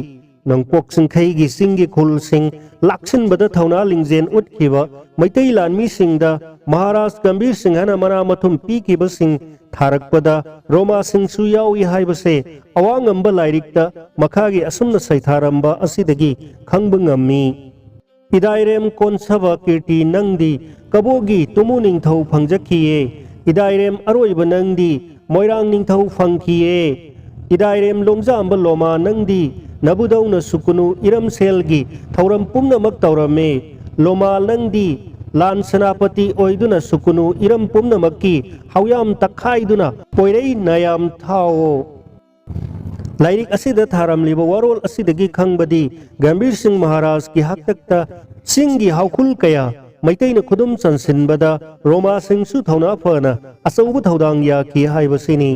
ꯅꯣꯡꯄꯣꯛ ꯆꯤꯡꯈꯩꯒꯤ ꯆꯤꯡꯒꯤ ꯈꯨꯜꯁꯤꯡ ꯂꯥꯛꯁꯤꯟꯕꯗ ꯊꯧꯅꯥ ꯂꯤꯡꯖꯦꯜ ꯎꯠꯈꯤꯕ ꯃꯩꯇꯩ ꯂꯥꯟꯃꯤꯁꯤꯡꯗ ꯃꯍꯥꯔꯥꯖ ꯒꯝꯚꯤꯔ ꯁꯤꯡꯍꯅ ꯃꯅꯥ ꯃꯊꯨꯝ ꯄꯤꯈꯤꯕꯁꯤꯡ ꯊꯥꯔꯛꯄꯗ ꯔꯣꯃꯥꯁꯤꯡꯁꯨ ꯌꯥꯎꯏ ꯍꯥꯏꯕꯁꯦ ꯑꯋꯥꯡꯉꯝꯕ ꯂꯥꯏꯔꯤꯛꯇ ꯃꯈꯥꯒꯤ ꯑꯁꯨꯝꯅ ꯁꯩꯊꯥꯔꯝꯕ ꯑꯁꯤꯗꯒꯤ ꯈꯪꯕ ꯉꯝꯃꯤ꯫ ꯏꯗꯥꯏꯔꯦꯝ ꯀꯣꯟꯁꯕ ꯀꯤꯔꯇꯤ ꯅꯪꯗꯤ ꯀꯕꯣꯒꯤ ꯇꯨꯃꯨ ꯅꯤꯡꯊꯧ ꯐꯪꯖꯈꯤꯌꯦ꯫ ꯏꯗꯥꯏꯔꯦꯝ ꯑꯔꯣꯏꯕ ꯅꯪꯗꯤ ꯃꯣꯏꯔꯥꯡ ꯅꯤꯡꯊꯧ ꯐꯪꯈꯤꯌꯦ꯫ ꯏꯗꯥꯏꯔꯦꯝ ꯂꯣꯡꯖꯥꯝꯕ ꯂꯣꯃꯥ ꯅꯪꯗꯤ ꯅꯕꯨꯗꯧꯅ ꯁꯨꯀꯨꯅꯨ ꯏꯔꯝꯁꯦꯜꯒꯤ ꯊꯧꯔꯝ ꯄꯨꯝꯅꯃꯛ ꯇꯧꯔꯝꯃꯦ꯫ ꯂꯣꯃꯥ ꯅꯪꯗꯤ ꯂꯥꯟ ꯁꯦꯅꯥꯄꯇꯤ ꯑꯣꯏꯗꯨꯅ ꯁꯨꯀꯨꯅꯨ ꯏꯔꯝ ꯄꯨꯝꯅꯃꯛꯀꯤ ꯍꯧꯌꯥꯝ ꯇꯛꯈꯥꯏꯗꯨꯅ ꯄꯣꯏꯔꯩ ꯅꯥꯌꯥꯝ ꯊꯥꯎꯑꯣ꯫ ꯂꯥꯏꯔꯤꯛ ꯑꯁꯤꯗ ꯊꯥꯔꯝꯂꯤꯕ ꯋꯥꯔꯣꯜ ꯑꯁꯤꯗꯒꯤ ꯈꯪꯕꯗꯤ ꯒꯝꯚꯤꯔ ꯁꯤꯡ ꯃꯍꯥꯔꯥꯖꯀꯤ ꯍꯥꯛꯇꯛꯇ ꯆꯤꯡꯒꯤ ꯍꯥꯎꯈꯨꯜ ꯀꯌꯥ ꯃꯩꯇꯩꯅ ꯈꯨꯗꯨꯝ ꯆꯟꯁꯤꯟꯕꯗ ꯔꯣꯃꯥꯁꯤꯡꯁꯨ ꯊꯧꯅꯥ ꯐꯅ ꯑꯆꯧꯕ ꯊꯧꯗꯥꯡ ꯌꯥꯈꯤ ꯍꯥꯏꯕꯁꯤꯅꯤ꯫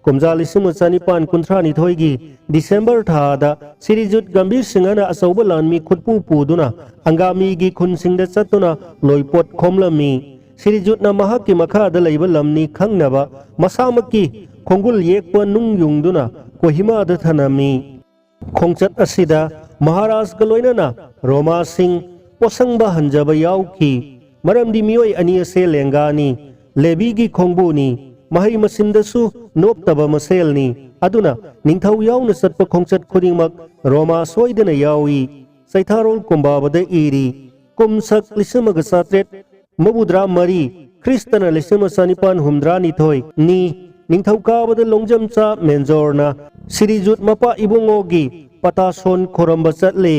ꯀꯨꯝꯖꯥ ꯂꯤꯁꯤꯡ ꯑꯃ ꯆꯅꯤꯄꯥꯟ ꯀꯨꯟꯊ꯭ꯔꯥ ꯅꯤꯊꯣꯏꯒꯤ ꯗꯤꯁꯦꯝꯕꯔ ꯊꯥꯗ ꯁ꯭ꯔꯤꯖꯨꯠ ꯒꯝꯚꯤꯔ ꯁꯤꯡꯍꯅ ꯑꯆꯧꯕ ꯂꯥꯟꯃꯤ ꯈꯨꯠꯄꯨ ꯄꯨꯗꯨꯅ ꯑꯪꯒꯥꯃꯤꯒꯤ ꯈꯨꯟꯁꯤꯡꯗ ꯆꯠꯇꯨꯅ ꯂꯣꯏꯄꯣꯠ ꯈꯣꯝꯂꯝꯃꯤ꯫ ꯁ꯭ꯔꯤꯖꯨꯠꯅ ꯃꯍꯥꯛꯀꯤ ꯃꯈꯥꯗ ꯂꯩꯕ ꯂꯝꯅꯤ ꯈꯪꯅꯕ ꯃꯁꯥꯃꯛꯀꯤ ꯈꯣꯡꯒꯨꯜ ꯌꯦꯛꯄ ꯅꯨꯡ ꯌꯨꯡꯗꯨꯅ ꯀꯣꯍꯤꯃꯥꯗ ꯊꯅꯝꯃꯤ꯫ ꯈꯣꯡꯆꯠ ꯑꯁꯤꯗ ꯃꯍꯥꯔꯥꯖꯒ ꯂꯣꯏꯅꯅ ꯔꯣꯃꯥꯁꯤꯡ ꯄꯣꯠꯁꯪꯕ ꯍꯟꯖꯕ ꯌꯥꯎꯈꯤ꯫ ꯃꯔꯝꯗꯤ ꯃꯤꯑꯣꯏ ꯑꯅꯤ ꯑꯁꯦ ꯂꯦꯡꯒꯥꯅꯤ, ꯂꯦꯕꯤꯒꯤ ꯈꯣꯡꯕꯨꯅꯤ, ꯃꯍꯩ ꯃꯁꯤꯡꯗꯁꯨ ꯅꯣꯞꯇꯕ ꯃꯁꯦꯜꯅꯤ꯫ ꯑꯗꯨꯅ ꯅꯤꯡꯊꯧ ꯌꯥꯎꯅ ꯆꯠꯄ ꯈꯣꯡꯆꯠ ꯈꯨꯗꯤꯡꯃꯛ ꯔꯣꯃꯥ ꯁꯣꯏꯗꯅ ꯌꯥꯎꯏ꯫ ꯆꯩꯊꯥꯔꯣꯜ ꯀꯨꯝꯕꯥꯕꯗ ꯏꯔꯤ, ꯀꯨꯝꯁꯛ ꯂꯤꯁꯤꯡ ꯑꯃꯒ ꯆꯥꯇ꯭ꯔꯦꯠ ꯃꯧꯗ꯭ꯔꯥ ꯃꯔꯤ, ꯈ꯭ꯔꯤꯁꯇꯅ ꯂꯤꯁꯤꯡ ꯑꯃ ꯆꯅꯤꯄꯥꯟ ꯍꯨꯝꯗ꯭ꯔꯥ ꯅꯤꯊꯣꯏ ꯅꯤ꯫ ꯅꯤꯡꯊꯧꯀꯥꯕꯗ ꯂꯣꯡꯖꯝꯆꯥ ꯃꯦꯟꯖꯣꯔꯅ ꯁꯤꯔꯤꯖꯨꯠ ꯃꯄꯥ ꯏꯕꯨꯡꯉꯣꯒꯤ ꯄꯇꯥꯁꯣꯟ ꯈꯣꯔꯝꯕ ꯆꯠꯂꯤ꯫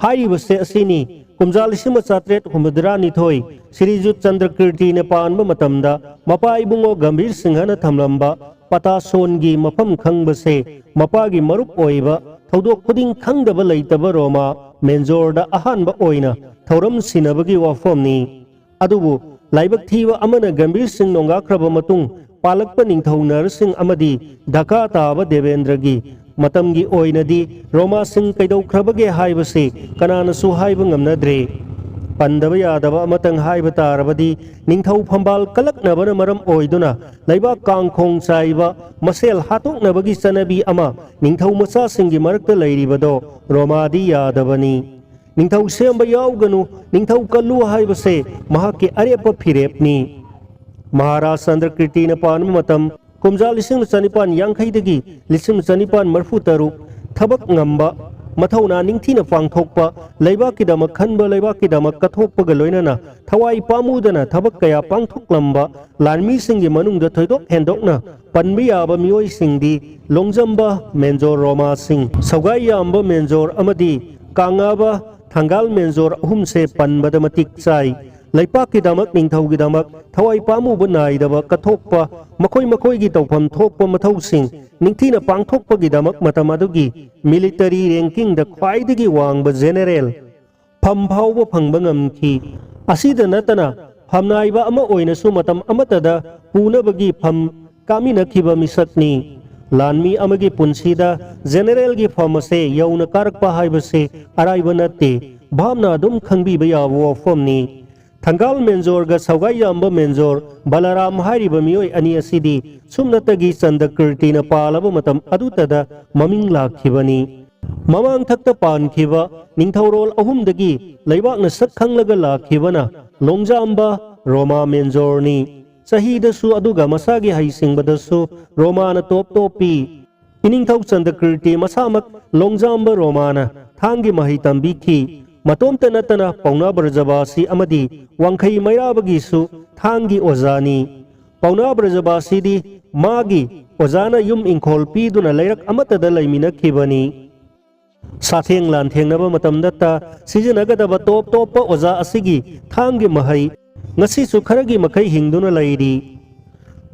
ꯍꯥꯏꯔꯤꯕꯁꯦ ꯑꯁꯤꯅꯤ, ꯀꯨꯝꯖꯥ ꯂꯤꯁꯤꯡ ꯑꯃ ꯆꯥꯇ꯭ꯔꯦꯠ ꯍꯨꯝꯐꯨꯇꯔꯥ ꯅꯤꯊꯣꯏ ꯁꯤꯔꯤꯖꯨꯠ ꯆꯟꯗ꯭ꯔꯀꯤꯔꯇꯤꯅ ꯄꯥꯟꯕ ꯃꯇꯝꯗ ꯃꯄꯥ ꯏꯕꯨꯡꯉꯣ ꯒꯝꯚꯤꯔ ꯁꯤꯡꯍꯅ ꯊꯝꯂꯝꯕ ꯄꯇꯥꯁꯣꯟꯒꯤ ꯃꯐꯝ ꯈꯪꯕꯁꯦ ꯃꯄꯥꯒꯤ ꯃꯔꯨꯞ ꯑꯣꯏꯕ ꯊꯧꯗꯣꯛ ꯈꯨꯗꯤꯡ ꯈꯪꯗꯕ ꯂꯩꯇꯕ ꯔꯣꯃꯥ ꯃꯦꯟꯖꯣꯔꯗ ꯑꯍꯥꯟꯕ ꯑꯣꯏꯅ ꯊꯧꯔꯝ ꯁꯤꯟꯅꯕꯒꯤ ꯋꯥꯐꯝꯅꯤ꯫ ꯑꯗꯨꯕꯨ ꯂꯥꯏꯕꯛ ꯊꯤꯕ ꯑꯃꯅ ꯒꯝꯚꯤꯔ ꯁꯤꯡ ꯅꯣꯡꯒꯥꯈ꯭ꯔꯕ ꯃꯇꯨꯡ ꯄꯥꯜꯂꯛꯄ ꯅꯤꯡꯊꯧ ꯅꯔꯁꯤꯡ ꯑꯃꯗꯤ ꯗꯔꯀꯥꯔ ꯇꯥꯕ ꯗꯦꯕꯦꯟꯗ꯭ꯔꯒꯤ ꯃꯇꯝꯒꯤ ꯑꯣꯏꯅꯗꯤ ꯔꯣꯃꯥꯁꯤꯡ ꯀꯩꯗꯧꯈ꯭ꯔꯕꯒꯦ ꯍꯥꯏꯕꯁꯤ ꯀꯅꯥꯅꯁꯨ ꯍꯥꯏꯕ ꯉꯝꯅꯗ꯭ꯔꯦ꯫ ꯄꯟꯗꯕ ꯌꯥꯗꯕ ꯑꯃꯇꯪ ꯍꯥꯏꯕ ꯇꯥꯔꯕꯗꯤ ꯅꯤꯡꯊꯧ ꯐꯝꯕꯥꯜ ꯀꯜꯂꯛꯅꯕꯅ ꯃꯔꯝ ꯑꯣꯏꯗꯨꯅ ꯂꯩꯕꯥꯛ ꯀꯥꯡꯈꯣꯡ ꯆꯥꯏꯕ ꯃꯁꯦꯜ ꯍꯥꯠꯇꯣꯛꯅꯕꯒꯤ ꯆꯠꯅꯕꯤ ꯑꯃ ꯅꯤꯡꯊꯧ ꯃꯆꯥꯁꯤꯡꯒꯤ ꯃꯔꯛꯇ ꯂꯩꯔꯤꯕꯗꯣ ꯔꯣꯃꯥꯗꯤ ꯌꯥꯗꯕꯅꯤ꯫ ꯅꯤꯡꯊꯧ ꯁꯦꯝꯕ ꯌꯥꯎꯒꯅꯨ, ꯅꯤꯡꯊꯧ ꯀꯜꯂꯨ ꯍꯥꯏꯕꯁꯦ ꯃꯍꯥꯛꯀꯤ ꯑꯔꯦꯞꯄ ꯐꯤꯔꯦꯞꯅꯤ꯫ ꯃꯍꯥꯔꯥꯖ ꯆꯟꯗ꯭ꯔꯀꯤꯔꯇꯤꯅ ꯄꯥꯟꯕ ꯃꯇꯝ ꯀꯨꯝꯖꯥ ꯂꯤꯁꯤꯡ ꯆꯅꯤꯄꯥꯟ ꯌꯥꯡꯈꯩꯗꯒꯤ ꯂꯤꯁꯤꯡ ꯆꯅꯤꯄꯥꯟ ꯃꯔꯐꯨ ꯇꯔꯨꯛ ꯊꯕꯛ ꯉꯝꯕ, ꯃꯊꯧꯅꯥ ꯅꯤꯡꯊꯤꯅ ꯄꯥꯡꯊꯣꯛꯄ, ꯂꯩꯕꯥꯛꯀꯤꯗꯃꯛ ꯈꯟꯕ, ꯂꯩꯕꯥꯛꯀꯤꯗꯃꯛ ꯀꯠꯊꯣꯛꯄꯒ ꯂꯣꯏꯅꯅ ꯊꯋꯥꯏ ꯄꯥꯝꯃꯨꯗꯅ ꯊꯕꯛ ꯀꯌꯥ ꯄꯥꯡꯊꯣꯛꯂꯝꯕ ꯂꯥꯟꯃꯤꯁꯤꯡꯒꯤ ꯃꯅꯨꯡꯗ ꯊꯣꯏꯗꯣꯛ ꯍꯦꯟꯗꯣꯛꯅ ꯄꯟꯕ ꯌꯥꯕ ꯃꯤꯑꯣꯏꯁꯤꯡꯗꯤ ꯂꯣꯡꯖꯝꯕ ꯃꯦꯟꯖꯣꯔ ꯔꯣꯃꯥ ꯁꯤꯡ, ꯁꯧꯒꯥꯏ ꯌꯥꯝꯕ ꯃꯦꯟꯖꯣꯔ ꯑꯃꯗꯤ ꯀꯥꯡꯉꯥꯕ ꯊꯪꯒꯥꯜ ꯃꯦꯟꯖꯣꯔ ꯑꯍꯨꯝꯁꯦ ꯄꯟꯕꯗ ꯃꯇꯤꯛ ꯆꯥꯏ꯫ ꯂꯩꯄꯥꯛꯀꯤꯗꯃꯛ, ꯅꯤꯡꯊꯧꯒꯤꯗꯃꯛ ꯊꯋꯥꯏ ꯄꯥꯝꯃꯨꯕ ꯅꯥꯏꯗꯕ ꯀꯠꯊꯣꯛꯄ ꯃꯈꯣꯏ ꯃꯈꯣꯏꯒꯤ ꯇꯧꯐꯝ ꯊꯣꯛꯄ ꯃꯊꯧꯁꯤꯡ ꯅꯤꯡꯊꯤꯅ ꯄꯥꯡꯊꯣꯛꯄꯒꯤꯗꯃꯛ ꯃꯇꯝ ꯑꯗꯨꯒꯤ ꯃꯤꯂꯤꯇꯔꯤ ꯔꯦꯡꯀꯤꯡꯗ ꯈ꯭ꯋꯥꯏꯗꯒꯤ ꯋꯥꯡꯕ ꯖꯦꯅꯦꯔꯦꯜ ꯐꯝ ꯐꯥꯎꯕ ꯐꯪꯕ ꯉꯝꯈꯤ꯫ ꯑꯁꯤꯗ ꯅꯠꯇꯅ ꯐꯝꯅꯥꯏꯕ ꯑꯃ ꯑꯣꯏꯅꯁꯨ ꯃꯇꯝ ꯑꯃꯠꯇꯗ ꯄꯨꯅꯕꯒꯤ ꯐꯝ ꯀꯥꯃꯤꯟꯅꯈꯤꯕ ꯃꯤꯁꯛꯅꯤ꯫ ꯂꯥꯟꯃꯤ ꯑꯃꯒꯤ ꯄꯨꯟꯁꯤꯗ ꯖꯦꯅꯦꯔꯦꯜꯒꯤ ꯐꯝ ꯑꯁꯦ ꯌꯧꯅ ꯀꯥꯔꯛꯄ ꯍꯥꯏꯕꯁꯤ ꯑꯔꯥꯏꯕ ꯅꯠꯇꯦ꯫ ꯚꯥꯞꯅ ꯑꯗꯨꯝ ꯈꯪꯕꯤꯕ ꯌꯥꯕ ꯋꯥꯐꯝꯅꯤ꯫ ꯊꯪꯒꯥꯜ ꯃꯦꯟꯖꯣꯔꯒ ꯁꯧꯒꯥꯏꯖꯥꯝꯕ ꯃꯦꯟꯖꯣꯔ ꯕꯂꯔꯥꯝ ꯍꯥꯏꯔꯤꯕ ꯃꯤꯑꯣꯏ ꯑꯅꯤ ꯑꯁꯤꯗꯤ ꯁꯨꯞꯅꯇꯒꯤ ꯆꯟꯗꯀꯤꯔꯇꯤꯅ ꯄꯥꯜꯂꯕ ꯃꯇꯝ ꯑꯗꯨꯇꯗ ꯃꯃꯤꯡ ꯂꯥꯛꯈꯤꯕꯅꯤ꯫ ꯃꯃꯥꯡꯊꯛꯇ ꯄꯥꯟꯈꯤꯕ ꯅꯤꯡꯊꯧꯔꯣꯜ ꯑꯍꯨꯝꯗꯒꯤ ꯂꯩꯕꯥꯛꯅ ꯁꯛ ꯈꯪꯂꯒ ꯂꯥꯛꯈꯤꯕꯅ ꯂꯣꯡꯖꯥꯝꯕ ꯔꯣꯃꯥ ꯃꯦꯟꯖꯣꯔꯅꯤ꯫ ꯆꯍꯤꯗꯁꯨ ꯑꯗꯨꯒ ꯃꯁꯥꯒꯤ ꯍꯩꯁꯤꯡꯕꯗꯁꯨ ꯔꯣꯃꯥꯅ ꯇꯣꯞ ꯇꯣꯞꯄꯤ꯫ ꯏꯅꯤꯡꯊꯧ ꯆꯟꯗꯀꯤꯔꯇꯤ ꯃꯁꯥꯃꯛ ꯂꯣꯡꯖꯥꯝꯕ ꯔꯣꯃꯥꯅ ꯊꯥꯡꯒꯤ ꯃꯍꯩ ꯇꯝꯕꯤꯈꯤ꯫ ꯃꯇꯣꯝꯇ ꯅꯠꯇꯅ ꯄꯥꯎꯅꯥ ꯕ꯭ꯔꯖꯕꯥꯁꯤ ꯑꯃꯗꯤ ꯋꯥꯡꯈꯩ ꯃꯩꯔꯥꯕꯒꯤꯁꯨ ꯊꯥꯡꯒꯤ ꯑꯣꯖꯥꯅꯤ꯫ ꯄꯥꯎꯅꯥ ꯕ꯭ꯔꯖꯕꯥꯁꯤꯗꯤ ꯃꯥꯒꯤ ꯑꯣꯖꯥꯅ ꯌꯨꯝ ꯏꯪꯈꯣꯜ ꯄꯤꯗꯨꯅ ꯂꯩꯔꯛ ꯑꯃꯠꯇꯗ ꯂꯩꯃꯤꯟꯅꯈꯤꯕꯅꯤ꯫ ꯁꯥꯊꯦꯡ ꯂꯥꯟꯊꯦꯡꯅꯕ ꯃꯇꯝꯗꯇ ꯁꯤꯖꯤꯟꯅꯒꯗꯕ ꯇꯣꯞ ꯇꯣꯞꯄ ꯑꯣꯖꯥ ꯑꯁꯤꯒꯤ ꯊꯥꯡꯒꯤ ꯃꯍꯩ ꯉꯁꯤꯁꯨ ꯈꯔꯒꯤ ꯃꯈꯩ ꯍꯤꯡꯗꯨꯅ ꯂꯩꯔꯤ꯫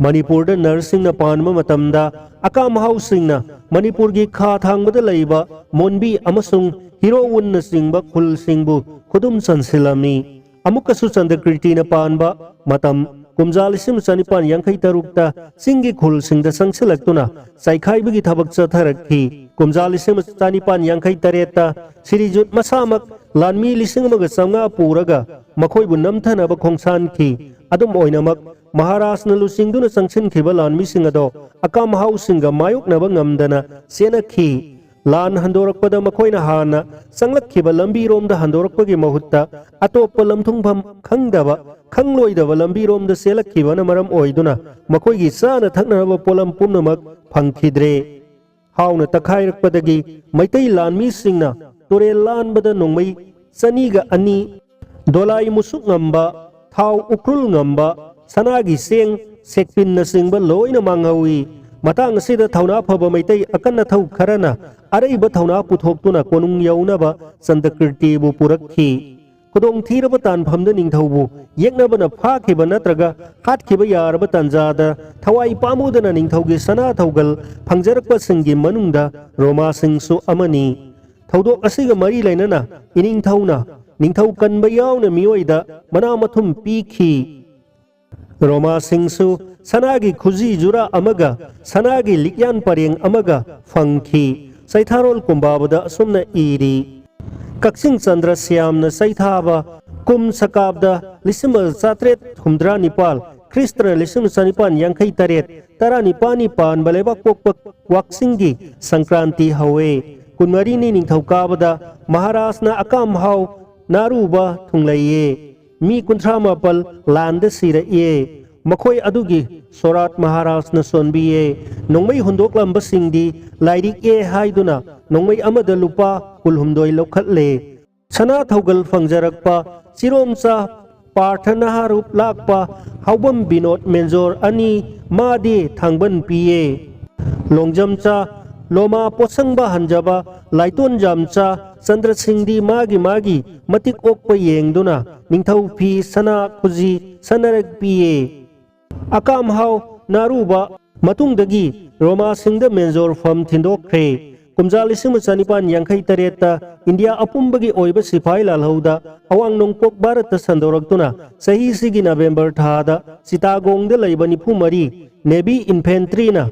ꯃꯅꯤꯄꯨꯔꯗ ꯅꯔꯁꯁꯤꯡꯅ ꯄꯥꯟꯕ ꯃꯇꯝꯗ ꯑꯀꯥꯝ ꯍꯥꯎꯁꯤꯡꯅ ꯃꯅꯤꯄꯨꯔꯒꯤ ꯈꯥ ꯊꯥꯡꯕꯗ ꯂꯩꯕ ꯃꯣꯟꯕꯤ ꯑꯃꯁꯨꯡ ꯍꯤꯔꯣꯋꯨꯟꯅꯆꯤꯡꯕ ꯈꯨꯜꯁꯤꯡꯕꯨ ꯈꯨꯗꯨꯝ ꯆꯟꯁꯤꯜꯂꯝꯃꯤ꯫ ꯑꯃꯨꯛꯀꯁꯨ ꯆꯟꯗ꯭ꯔꯀꯤꯔꯇꯤꯅ ꯄꯥꯟꯕ ꯃꯇꯝ ꯀꯨꯝꯖꯥ ꯂꯤꯁꯤꯡ ꯑꯃ ꯆꯅꯤꯄꯥꯟ ꯌꯥꯡꯈꯩ ꯇꯔꯨꯛꯇ ꯆꯤꯡꯒꯤ ꯈꯨꯜꯁꯤꯡꯗ ꯆꯪꯁꯤꯜꯂꯛꯇꯨꯅ ꯆꯥꯏꯈꯥꯏꯕꯒꯤ ꯊꯕꯛ ꯆꯠꯊꯔꯛꯈꯤ꯫ ꯀꯨꯝꯖꯥ ꯂꯤꯁꯤꯡ ꯑꯃ ꯆꯅꯤꯄꯥꯟ ꯌꯥꯡꯈꯩ ꯇꯔꯦꯠꯇ ꯁꯤꯔꯤꯖꯨꯠ ꯃꯁꯥꯃꯛ ꯂꯥꯟꯃꯤ ꯂꯤꯁꯤꯡ ꯑꯃꯒ ꯆꯥꯝꯃꯉꯥ ꯄꯨꯔꯒ ꯃꯈꯣꯏꯕꯨ ꯅꯝꯊꯅꯕ ꯈꯣꯡꯁꯥꯟꯈꯤ꯫ ꯑꯗꯨꯝ ꯑꯣꯏꯅꯃꯛ, ꯃꯍꯥꯔꯥꯖꯅ ꯂꯨꯆꯤꯡꯗꯨꯅ ꯆꯪꯁꯤꯟꯈꯤꯕ ꯂꯥꯟꯃꯤꯁꯤꯡ ꯑꯗꯣ ꯑꯀꯥꯝ ꯍꯥꯎꯁꯤꯡꯒ ꯃꯥꯌꯣꯛꯅꯕ ꯉꯝꯗꯅ ꯆꯦꯟꯅꯈꯤ꯫ ꯂꯥꯟ ꯍꯟꯗꯣꯔꯛꯄꯗ ꯃꯈꯣꯏꯅ ꯍꯥꯟꯅ ꯆꯪꯂꯛꯈꯤꯕ ꯂꯝꯕꯤꯔꯣꯝꯗ ꯍꯟꯗꯣꯔꯛꯄꯒꯤ ꯃꯍꯨꯠꯇ ꯑꯇꯣꯞꯄ ꯂꯝꯊꯨꯡꯐꯝ ꯈꯪꯗꯕ, ꯈꯪꯂꯣꯏꯗꯕ ꯂꯝꯕꯤꯔꯣꯝꯗ ꯆꯦꯜꯂꯛꯈꯤꯕꯅ ꯃꯔꯝ ꯑꯣꯏꯗꯨꯅ ꯃꯈꯣꯏꯒꯤ ꯆꯥꯅ ꯊꯛꯅꯅꯕ ꯄꯣꯠꯂꯝ ꯄꯨꯝꯅꯃꯛ ꯐꯪꯈꯤꯗ꯭ꯔꯦ꯫ ꯍꯥꯎꯅ ꯇꯛꯈꯥꯏꯔꯛꯄꯗꯒꯤ ꯃꯩꯇꯩ ꯂꯥꯟꯃꯤꯁꯤꯡꯅ ꯇꯨꯔꯦꯜ ꯂꯥꯟꯕꯗ ꯅꯣꯡꯃꯩ ꯆꯅꯤꯒ ꯑꯅꯤ, ꯗꯣꯂꯥꯏ ꯃꯨꯁꯨꯛ ꯉꯝꯕ, ꯊꯥꯎ ꯎꯈ꯭ꯔꯨꯜ ꯉꯝꯕ, ꯁꯅꯥꯒꯤ ꯆꯦꯡ, ꯁꯦꯛꯄꯤꯟꯅꯆꯤꯡꯕ ꯂꯣꯏꯅ ꯃꯥꯡꯍꯧꯏ꯫ ꯃꯇꯥꯡ ꯑꯁꯤꯗ ꯊꯧꯅꯥ ꯐꯕ ꯃꯩꯇꯩ ꯑꯀꯟ ꯑꯊꯧ ꯈꯔꯅ ꯑꯔꯩꯕ ꯊꯧꯅꯥ ꯄꯨꯊꯣꯛꯇꯨꯅ ꯀꯣꯅꯨꯡ ꯌꯧꯅꯕ ꯆꯟꯗ꯭ꯔꯀꯤꯔꯇꯤꯕꯨ ꯄꯨꯔꯛꯈꯤ꯫ ꯈꯨꯗꯣꯡꯊꯤꯔꯕ ꯇꯥꯟꯐꯝꯗ ꯅꯤꯡꯊꯧꯕꯨ ꯌꯦꯛꯅꯕꯅ ꯐꯥꯈꯤꯕ ꯅꯠꯇ꯭ꯔꯒ ꯍꯥꯠꯈꯤꯕ ꯌꯥꯔꯕ ꯇꯥꯟꯖꯥꯗ ꯊꯋꯥꯏ ꯄꯥꯝꯃꯨꯗꯅ ꯅꯤꯡꯊꯧꯒꯤ ꯁꯅꯥ ꯊꯧꯒꯜ ꯐꯪꯖꯔꯛꯄꯁꯤꯡꯒꯤ ꯃꯅꯨꯡꯗ ꯔꯣꯃꯥꯁꯤꯡꯁꯨ ꯑꯃꯅꯤ꯫ ꯊꯧꯗꯣꯛ ꯑꯁꯤꯒ ꯃꯔꯤ ꯂꯩꯅꯅ ꯏꯅꯤꯡꯊꯧꯅ ꯅꯤꯡꯊꯧ ꯀꯟꯕ ꯌꯥꯎꯅ ꯃꯤꯑꯣꯏꯗ ꯃꯅꯥ ꯃꯊꯨꯝ ꯄꯤꯈꯤ꯫ ꯔꯣꯃꯥꯁꯤꯡꯁꯨ ꯁꯅꯥꯒꯤ ꯈꯨꯖꯤ ꯖꯨꯔꯥ ꯑꯃꯒ ꯁꯅꯥꯒꯤ ꯂꯤꯛꯌꯥꯟ ꯄꯔꯦꯡ ꯑꯃꯒ ꯐꯪꯈꯤ꯫ ꯆꯩꯊꯥꯔꯣꯜ ꯀꯨꯝꯕꯥꯕꯗ ꯑꯁꯨꯝꯅ ꯏꯔꯤ, ꯀꯛꯆꯤꯡ ꯆꯟꯗ꯭ꯔ ꯁ꯭ꯌꯥꯝꯅ ꯆꯩꯊꯥꯕ ꯀꯨꯝ ꯁꯀꯥꯕꯗ ꯂꯤꯁꯤꯡ ꯑꯃ ꯆꯥꯇ꯭ꯔꯦꯠ ꯍꯨꯝꯗ꯭ꯔꯥ ꯅꯤꯄꯥꯜ, ꯈ꯭ꯔꯤꯁꯇꯅ ꯂꯤꯁꯤꯡ ꯑꯃ ꯆꯅꯤꯄꯥꯟ ꯌꯥꯡꯈꯩ ꯇꯔꯦꯠ, ꯇꯔꯥꯅꯤꯄꯥꯜꯅꯤ ꯄꯥꯟꯕ ꯂꯩꯕꯥꯛ ꯄꯣꯛꯄ ꯋꯥꯛꯆꯤꯡꯒꯤ ꯁꯪꯀ꯭ꯔꯥꯟꯇꯤ ꯍꯧꯋꯦ꯫ ꯀꯨꯟꯃꯔꯤꯅꯤ ꯅꯤꯡꯊꯧꯀꯥꯕꯗ ꯃꯍꯥꯔꯥꯖꯅ ꯑꯀꯥꯝꯍꯥꯎ ꯅꯥꯔꯨꯕ ꯊꯨꯡꯂꯩꯌꯦ꯫ ꯃꯤ ꯀꯨꯟꯊ꯭ꯔꯥ ꯃꯥꯄꯜ ꯂꯥꯟꯗ ꯁꯤꯔꯛꯏ꯫ ꯃꯈꯣꯏ ꯑꯗꯨꯒꯤ ꯁꯣꯔꯥꯠ ꯃꯍꯥꯔꯥꯖꯅ ꯁꯣꯟꯕꯤꯌꯦ꯫ ꯅꯣꯡꯃꯩ ꯍꯨꯟꯗꯣꯛꯂꯝꯕꯁꯤꯡꯗꯤ ꯂꯥꯏꯔꯤꯛꯑꯦ ꯍꯥꯏꯗꯨꯅ ꯅꯣꯡꯃꯩ ꯑꯃꯗ ꯂꯨꯄꯥ ꯀꯨꯟꯍꯨꯝꯗꯣꯏ ꯂꯧꯈꯠꯂꯦ꯫ ꯁꯅꯥ ꯊꯧꯒꯜ ꯐꯪꯖꯔꯛꯄ ꯆꯤꯔꯣꯝꯆꯥ ꯄꯥꯔꯊ ꯅꯍꯥꯔꯨꯞ ꯂꯥꯛꯄ ꯍꯥꯎꯕꯝ ꯕꯤꯅꯣꯗ ꯃꯦꯟꯖꯣꯔ ꯑꯅꯤ ꯃꯥꯗꯤ ꯊꯥꯡꯕꯟ ꯄꯤꯌꯦ꯫ ꯂꯣꯡꯖꯝꯆꯥ ꯂꯣꯃꯥ ꯄꯣꯠꯁꯪꯕ ꯍꯟꯖꯕ ꯂꯥꯏꯇꯣꯟꯖꯥꯝꯆꯥ ꯆꯟꯗ꯭ꯔꯁꯤꯡꯗꯤ ꯃꯥꯒꯤ ꯃꯥꯒꯤ ꯃꯇꯤꯛ ꯑꯣꯛꯄ ꯌꯦꯡꯗꯨꯅ ꯅꯤꯡꯊꯧ ꯐꯤ ꯁꯅꯥ ꯈꯨꯖꯤ ꯁꯅꯔꯛ ꯄꯤꯌꯦ꯫ ꯑꯀꯥꯝꯍꯥꯎ ꯅꯥꯔꯨꯕ ꯃꯇꯨꯡꯗꯒꯤ ꯔꯣꯃꯥꯁꯤꯡꯗ ꯃꯦꯟꯖꯣꯔ ꯐꯝ ꯊꯤꯟꯗꯣꯛꯈ꯭ꯔꯦ꯫ ꯀꯨꯝꯖꯥ ꯂꯤꯁꯤꯡ ꯑꯃ ꯆꯅꯤꯄꯥꯟ ꯌꯥꯡꯈꯩ ꯇꯔꯦꯠꯇ ꯏꯟꯗꯤꯌꯥ ꯑꯄꯨꯝꯕꯒꯤ ꯑꯣꯏꯕ ꯁꯤꯐꯥꯏ ꯂꯥꯜꯍꯧꯗ ꯑꯋꯥꯡ ꯅꯣꯡꯄꯣꯛ ꯚꯥꯔꯠꯇ ꯁꯟꯗꯣꯔꯛꯇꯨꯅ ꯆꯍꯤꯁꯤꯒꯤ ꯅꯕꯦꯝꯕꯔ ꯊꯥꯗ ꯆꯤꯇꯥꯒꯣꯡꯗ ꯂꯩꯕ ꯅꯤꯐꯨ ꯃꯔꯤ ꯅꯦꯚꯤ ꯏꯟꯐꯦꯟꯇ꯭ꯔꯤꯅ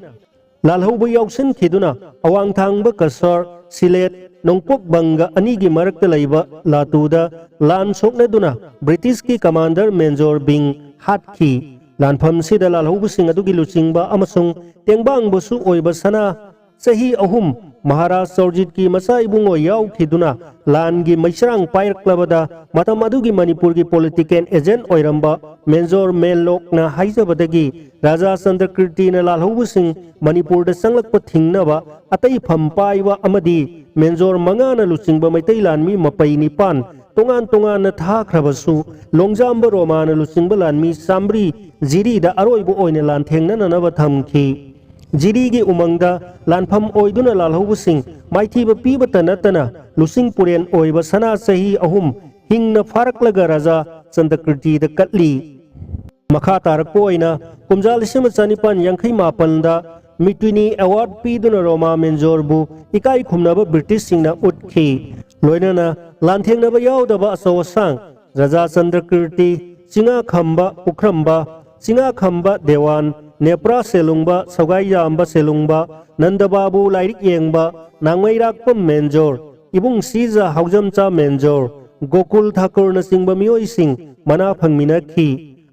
ꯂꯥꯜꯍꯧꯕ ꯌꯥꯎꯁꯤꯟꯈꯤꯗꯨꯅ ꯑꯋꯥꯡ ꯊꯥꯡꯕ ꯀꯁꯥꯔ, ꯁꯤꯂꯦꯠ, ꯅꯣꯡꯄꯣꯛ ꯕꯪꯒ ꯑꯅꯤꯒꯤ ꯃꯔꯛꯇ ꯂꯩꯕ ꯂꯥꯇꯨꯗ ꯂꯥꯟ ꯁꯣꯛꯅꯗꯨꯅ ꯕ꯭ꯔꯤꯇꯤꯁꯀꯤ ꯀꯃꯥꯟꯗꯔ ꯃꯦꯟꯖꯣꯔ ꯕꯤꯡ ꯍꯥꯠꯈꯤ꯫ ꯂꯥꯟꯐꯝꯁꯤꯗ ꯂꯥꯜꯍꯧꯕꯁꯤꯡ ꯑꯗꯨꯒꯤ ꯂꯨꯆꯤꯡꯕ ꯑꯃꯁꯨꯡ ꯇꯦꯡꯕꯥꯡꯕꯁꯨ ꯑꯣꯏꯕ ꯁꯅꯥ ꯆꯍꯤ ꯑꯍꯨꯝ ꯃꯍꯥꯔꯥꯖ ꯆꯧꯔꯖꯤꯠꯀꯤ ꯃꯆꯥ ꯏꯕꯨꯡꯉꯣ ꯌꯥꯎꯈꯤꯗꯨꯅ ꯂꯥꯟꯒꯤ ꯃꯩꯆꯔꯥꯡ ꯄꯥꯏꯔꯛꯂꯕꯗ ꯃꯇꯝ ꯑꯗꯨꯒꯤ ꯃꯅꯤꯄꯨꯔꯒꯤ ꯄꯣꯂꯤꯇꯤꯀꯦꯜ ꯑꯦꯖꯦꯟꯠ ꯑꯣꯏꯔꯝꯕ ꯃꯦꯟꯖꯣꯔ ꯃꯦꯟꯂꯣꯛꯅ ꯍꯥꯏꯖꯕꯗꯒꯤ ꯔꯥꯖꯥ ꯆꯟꯗ꯭ꯔꯀꯤꯔꯇꯤꯅ ꯂꯥꯜꯍꯧꯕꯁꯤꯡ ꯃꯅꯤꯄꯨꯔꯗ ꯆꯪꯂꯛꯄ ꯊꯤꯡꯅꯕ ꯑꯇꯩ ꯐꯝ ꯄꯥꯏꯕ ꯑꯃꯗꯤ ꯃꯦꯟꯖꯣꯔ ꯃꯉꯥꯅ ꯂꯨꯆꯤꯡꯕ ꯃꯩꯇꯩ ꯂꯥꯟꯃꯤ ꯃꯄꯩ ꯅꯤꯄꯥꯟ ꯇꯣꯉꯥꯟ ꯇꯣꯉꯥꯟꯅ ꯊꯥꯈ꯭ꯔꯕꯁꯨ ꯂꯣꯡꯖꯥꯝꯕ ꯔꯣꯃꯥꯅ ꯂꯨꯆꯤꯡꯕ ꯂꯥꯟꯃꯤ ꯆꯥꯃ꯭ꯔꯤ ꯖꯤꯔꯤꯗ ꯑꯔꯣꯏꯕ ꯑꯣꯏꯅ ꯂꯥꯟꯊꯦꯡꯅꯅꯅꯕ ꯊꯝꯈꯤ꯫ ꯖꯤꯔꯤꯒꯤ ꯎꯃꯪꯗ ꯂꯥꯟꯐꯝ ꯑꯣꯏꯗꯨꯅ ꯂꯥꯜꯍꯧꯕꯁꯤꯡ ꯃꯥꯏꯊꯤꯕ ꯄꯤꯕꯇ ꯅꯠꯇꯅ ꯂꯨꯆꯤꯡ ꯄꯨꯔꯦꯟ ꯑꯣꯏꯕ ꯁꯅꯥ ꯆꯍꯤ ꯑꯍꯨꯝ ꯍꯤꯡꯅ ꯐꯥꯔꯛꯂꯒ ꯔꯥꯖꯥ ꯆꯟꯗ꯭ꯔꯀꯤꯔꯇꯤꯗ ꯀꯠꯂꯤ꯫ ꯃꯈꯥ ꯇꯥꯔꯛꯄ ꯑꯣꯏꯅ ꯀꯨꯝꯖꯥ ꯂꯤꯁꯤꯡ ꯑꯃ ꯆꯅꯤꯄꯥꯟ ꯌꯥꯡꯈꯩ ꯃꯥꯄꯟꯗ ꯃꯤꯇꯨꯅꯤ ꯑꯦꯋꯥꯔꯗ ꯄꯤꯗꯨꯅ ꯔꯣꯃꯥ ꯃꯦꯟꯖꯣꯔꯕꯨ ꯏꯀꯥꯏ ꯈꯨꯝꯅꯕ ꯕ꯭ꯔꯤꯇꯤꯁꯁꯤꯡꯅ ꯎꯠꯈꯤ꯫ ꯂꯣꯏꯅꯅ ꯂꯥꯟꯊꯦꯡꯅꯕ ꯌꯥꯎꯗꯕ ꯑꯆꯧ ꯑꯁꯥꯡ ꯔꯖꯥ ꯆꯟꯗ꯭ꯔꯀꯤꯔꯇꯤ, ꯆꯤꯉꯥꯈꯝꯕ ꯄꯨꯈ꯭ꯔꯝꯕ, ꯆꯤꯉꯥꯈꯝꯕ ꯗꯦꯋꯥꯟ, ꯅꯦꯄ꯭ꯔꯥ ꯁꯦꯂꯨꯡꯕ, ꯁꯧꯒꯥꯏꯖꯥꯝꯕ ꯁꯦꯂꯨꯡꯕ, ꯅꯟꯗꯕꯥꯕꯨ ꯂꯥꯏꯔꯤꯛ ꯌꯦꯡꯕ, ꯅꯥꯡꯃꯩꯔꯥꯛꯄꯝ ꯃꯦꯟꯖꯣꯔ, ꯏꯕꯨꯡ ꯁꯤꯖ ꯍꯥꯎꯖꯝꯆꯥ ꯃꯦꯟꯖꯣꯔ, ꯒꯣꯀꯨꯜ ꯊꯥꯀꯨꯔꯅꯆꯤꯡꯕ ꯃꯤꯑꯣꯏꯁꯤꯡ ꯃꯅꯥ ꯐꯪꯃꯤꯟꯅꯈꯤ꯫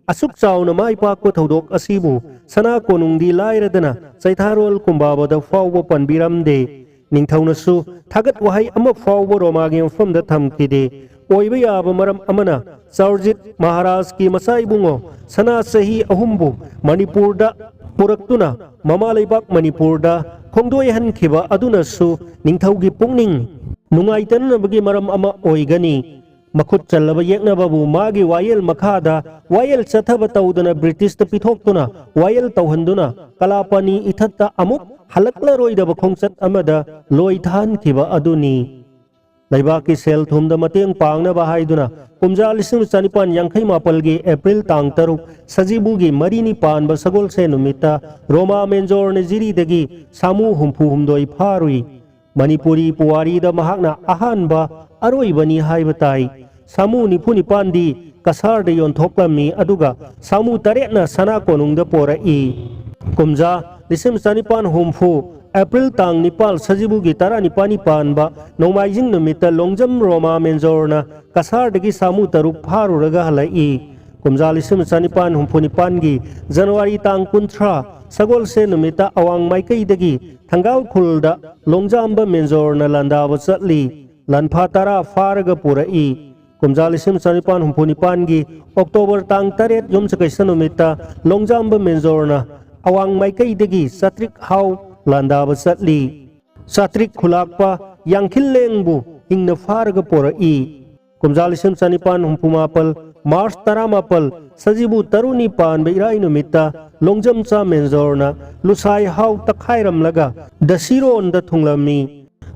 ꯑꯁꯨꯛ ꯆꯥꯎꯅ ꯃꯥꯏ ꯄꯥꯛꯄ ꯊꯧꯗꯣꯛ ꯑꯁꯤꯕꯨ ꯁꯅꯥ ꯀꯣꯅꯨꯡꯗꯤ ꯂꯥꯏꯔꯗꯅ ꯆꯩꯊꯥꯔꯣꯜ ꯀꯨꯝꯕꯥꯕꯗ ꯐꯥꯎꯕ ꯄꯟꯕꯤꯔꯝꯗꯦ꯫ ꯅꯤꯡꯊꯧꯅꯁꯨ ꯊꯥꯒꯠ ꯋꯥꯍꯩ ꯑꯃ ꯐꯥꯎꯕ ꯔꯣꯃꯥꯒꯤ ꯃꯐꯝꯗ ꯊꯝꯈꯤꯗꯦ꯫ ꯑꯣꯏꯕ ꯌꯥꯕ ꯃꯔꯝ ꯑꯃꯅ ꯆꯥꯎꯔꯖꯤꯠ ꯃꯍꯥꯔꯥꯖꯀꯤ ꯃꯆꯥ ꯏꯕꯨꯡꯉꯣ ꯁꯅꯥ ꯆꯍꯤ ꯑꯍꯨꯝꯕꯨ ꯃꯅꯤꯄꯨꯔꯗ ꯄꯨꯔꯛꯇꯨꯅ ꯃꯃꯥ ꯂꯩꯕꯥꯛ ꯃꯅꯤꯄꯨꯔꯗ ꯈꯣꯡꯗꯣꯏꯍꯟꯈꯤꯕ ꯑꯗꯨꯅꯁꯨ ꯅꯤꯡꯊꯧꯒꯤ ꯄꯨꯛꯅꯤꯡ ꯅꯨꯡꯉꯥꯏꯇꯅꯕꯒꯤ ꯃꯔꯝ ꯑꯃ ꯑꯣꯏꯒꯅꯤ꯫ ꯃꯈꯨꯠ ꯆꯜꯂꯕ ꯌꯦꯛꯅꯕꯕꯨ ꯃꯥꯒꯤ ꯋꯥꯌꯦꯜ ꯃꯈꯥꯗ ꯋꯥꯌꯦꯜ ꯆꯠꯊꯕ ꯇꯧꯗꯅ ꯕ꯭ꯔꯤꯇꯤꯁꯇ ꯄꯤꯊꯣꯛꯇꯨꯅ ꯋꯥꯌꯦꯜ ꯇꯧꯍꯟꯗꯨꯅ ꯀꯂꯥꯄꯥꯅꯤ ꯏꯊꯠꯇ ꯑꯃꯨꯛ ꯍꯜꯂꯛꯂꯔꯣꯏꯗꯕ ꯈꯣꯡꯆꯠ ꯑꯃꯗ ꯂꯣꯏ ꯊꯥꯍꯟꯈꯤꯕ ꯑꯗꯨꯅꯤ꯫ ꯂꯩꯕꯥꯛꯀꯤ ꯁꯦꯜ ꯊꯨꯝꯗ ꯃꯇꯦꯡ ꯄꯥꯡꯅꯕ ꯍꯥꯏꯗꯨꯅ ꯀꯨꯝꯖꯥ ꯂꯤꯁꯤꯡ ꯆꯅꯤꯄꯥꯟ ꯌꯥꯡꯈꯩ ꯃꯥꯄꯜꯒꯤ ꯑꯦꯄ꯭ꯔꯤꯜ ꯇꯥꯡ ꯇꯔꯨꯛ ꯁꯖꯤꯕꯨꯒꯤ ꯃꯔꯤꯅꯤ ꯄꯥꯟꯕ ꯁꯒꯣꯜꯁꯦꯟ ꯅꯨꯃꯤꯠꯇ ꯔꯣꯃꯥ ꯃꯦꯟꯖꯣꯔꯅ ꯖꯤꯔꯤꯗꯒꯤ ꯁꯥꯃꯨ ꯍꯨꯝꯐꯨ ꯍꯨꯝꯗꯣꯏ ꯐꯥꯔꯨꯏ꯫ ꯃꯅꯤꯄꯨꯔꯤ ꯄꯨꯋꯥꯔꯤꯗ ꯃꯍꯥꯛꯅ ꯑꯍꯥꯟꯕ ꯑꯔꯣꯏꯕꯅꯤ ꯍꯥꯏꯕ ꯇꯥꯏ꯫ ꯁꯥꯃꯨ ꯅꯤꯐꯨ ꯅꯤꯄꯥꯟꯗꯤ ꯀꯁꯥꯔꯗ ꯌꯣꯟꯊꯣꯛꯂꯝꯃꯤ, ꯑꯗꯨꯒ ꯁꯥꯃꯨ ꯇꯔꯦꯠꯅ ꯁꯅꯥ ꯀꯣꯅꯨꯡꯗ ꯄꯣꯔꯛꯏ꯫ ꯀꯨꯝꯖꯥ ꯂꯤꯁꯤꯡ ꯆꯅꯤꯄꯥꯟ ꯍꯨꯝꯐꯨ ꯑꯦꯄ꯭ꯔꯤꯜ ꯇꯥꯡ ꯅꯤꯄꯥꯜ ꯁꯖꯤꯕꯨꯒꯤ ꯇꯔꯥꯅꯤꯄꯥꯜꯅꯤ ꯄꯥꯟꯕ ꯅꯣꯡꯃꯥꯏꯖꯤꯡ ꯅꯨꯃꯤꯠꯇ ꯂꯣꯡꯖꯝ ꯔꯣꯃꯥ ꯃꯦꯟꯖꯣꯔꯅ ꯀꯁꯥꯔꯗꯒꯤ ꯁꯥꯃꯨ ꯇꯔꯨꯛ ꯐꯥꯔꯨꯔꯒ ꯍꯜꯂꯛꯏ꯫ ꯀꯨꯝꯖꯥ ꯂꯤꯁꯤꯡ ꯆꯅꯤꯄꯥꯟ ꯍꯨꯝꯐꯨ ꯅꯤꯄꯥꯟꯒꯤ ꯖꯅꯋꯥꯔꯤ ꯇꯥꯡ ꯀꯨꯟꯊ꯭ꯔꯥ ꯁꯒꯣꯜꯁꯦꯟ ꯅꯨꯃꯤꯠꯇ ꯑꯋꯥꯡ ꯃꯥꯏꯀꯩꯗꯒꯤ ꯊꯪꯒꯥꯜ ꯈꯨꯜꯗ ꯂꯣꯡꯖꯥꯝꯕ ꯃꯦꯟꯖꯣꯔꯅ ꯂꯥꯟꯗꯥꯕ ꯆꯠꯂꯤ꯫ ꯂꯥꯟꯐꯥ ꯇꯔꯥ ꯐꯥꯔꯒ ꯄꯨꯔꯛꯏ꯫ ꯀꯨꯝꯖꯥ ꯂꯤꯁꯤꯡ ꯆꯅꯤꯄꯥꯟ ꯍꯨꯝꯐꯨ ꯅꯤꯄꯥꯟꯒꯤ ꯑꯣꯛꯇꯣꯕꯔ ꯇꯥꯡ ꯇꯔꯦꯠ ꯌꯨꯝꯁꯀꯩꯁ ꯅꯨꯃꯤꯠꯇ ꯂꯣꯡꯖꯥꯝꯕ ꯃꯦꯟꯖꯣꯔꯅ ꯑꯋꯥꯡ ꯃꯥꯏꯀꯩꯗꯒꯤ ꯆꯥꯇ꯭ꯔꯤꯛ ꯍꯥꯎ ꯂꯥꯟꯗꯥꯕ ꯆꯠꯂꯤ꯫ ꯆꯥꯇ꯭ꯔꯤꯛ ꯈꯨꯂꯥꯛꯄ ꯌꯥꯡꯈꯤꯜꯂꯦꯡꯕꯨ ꯍꯤꯡꯅ ꯐꯥꯔꯒ ꯄꯣꯔꯛꯏ꯫ ꯀꯨꯝꯖꯥ ꯂꯤꯁꯤꯡ ꯆꯅꯤꯄꯥꯟ ꯍꯨꯝꯐꯨ ꯃꯥꯄꯜ ꯃꯥꯔꯆ ꯇꯔꯥꯃꯥꯄꯜ ꯁꯖꯤꯕꯨ ꯇꯔꯨꯛꯅꯤ ꯄꯥꯟꯕ ꯏꯔꯥꯏ ꯅꯨꯃꯤꯠꯇ ꯂꯣꯡꯖꯝꯆꯥ ꯃꯦꯟꯖꯣꯔꯅ ꯂꯨꯁꯥꯏ ꯍꯥꯎ ꯇꯛꯈꯥꯏꯔꯝꯂꯒ ꯗꯁꯤꯔꯣꯟꯗ ꯊꯨꯡꯂꯝꯃꯤ꯫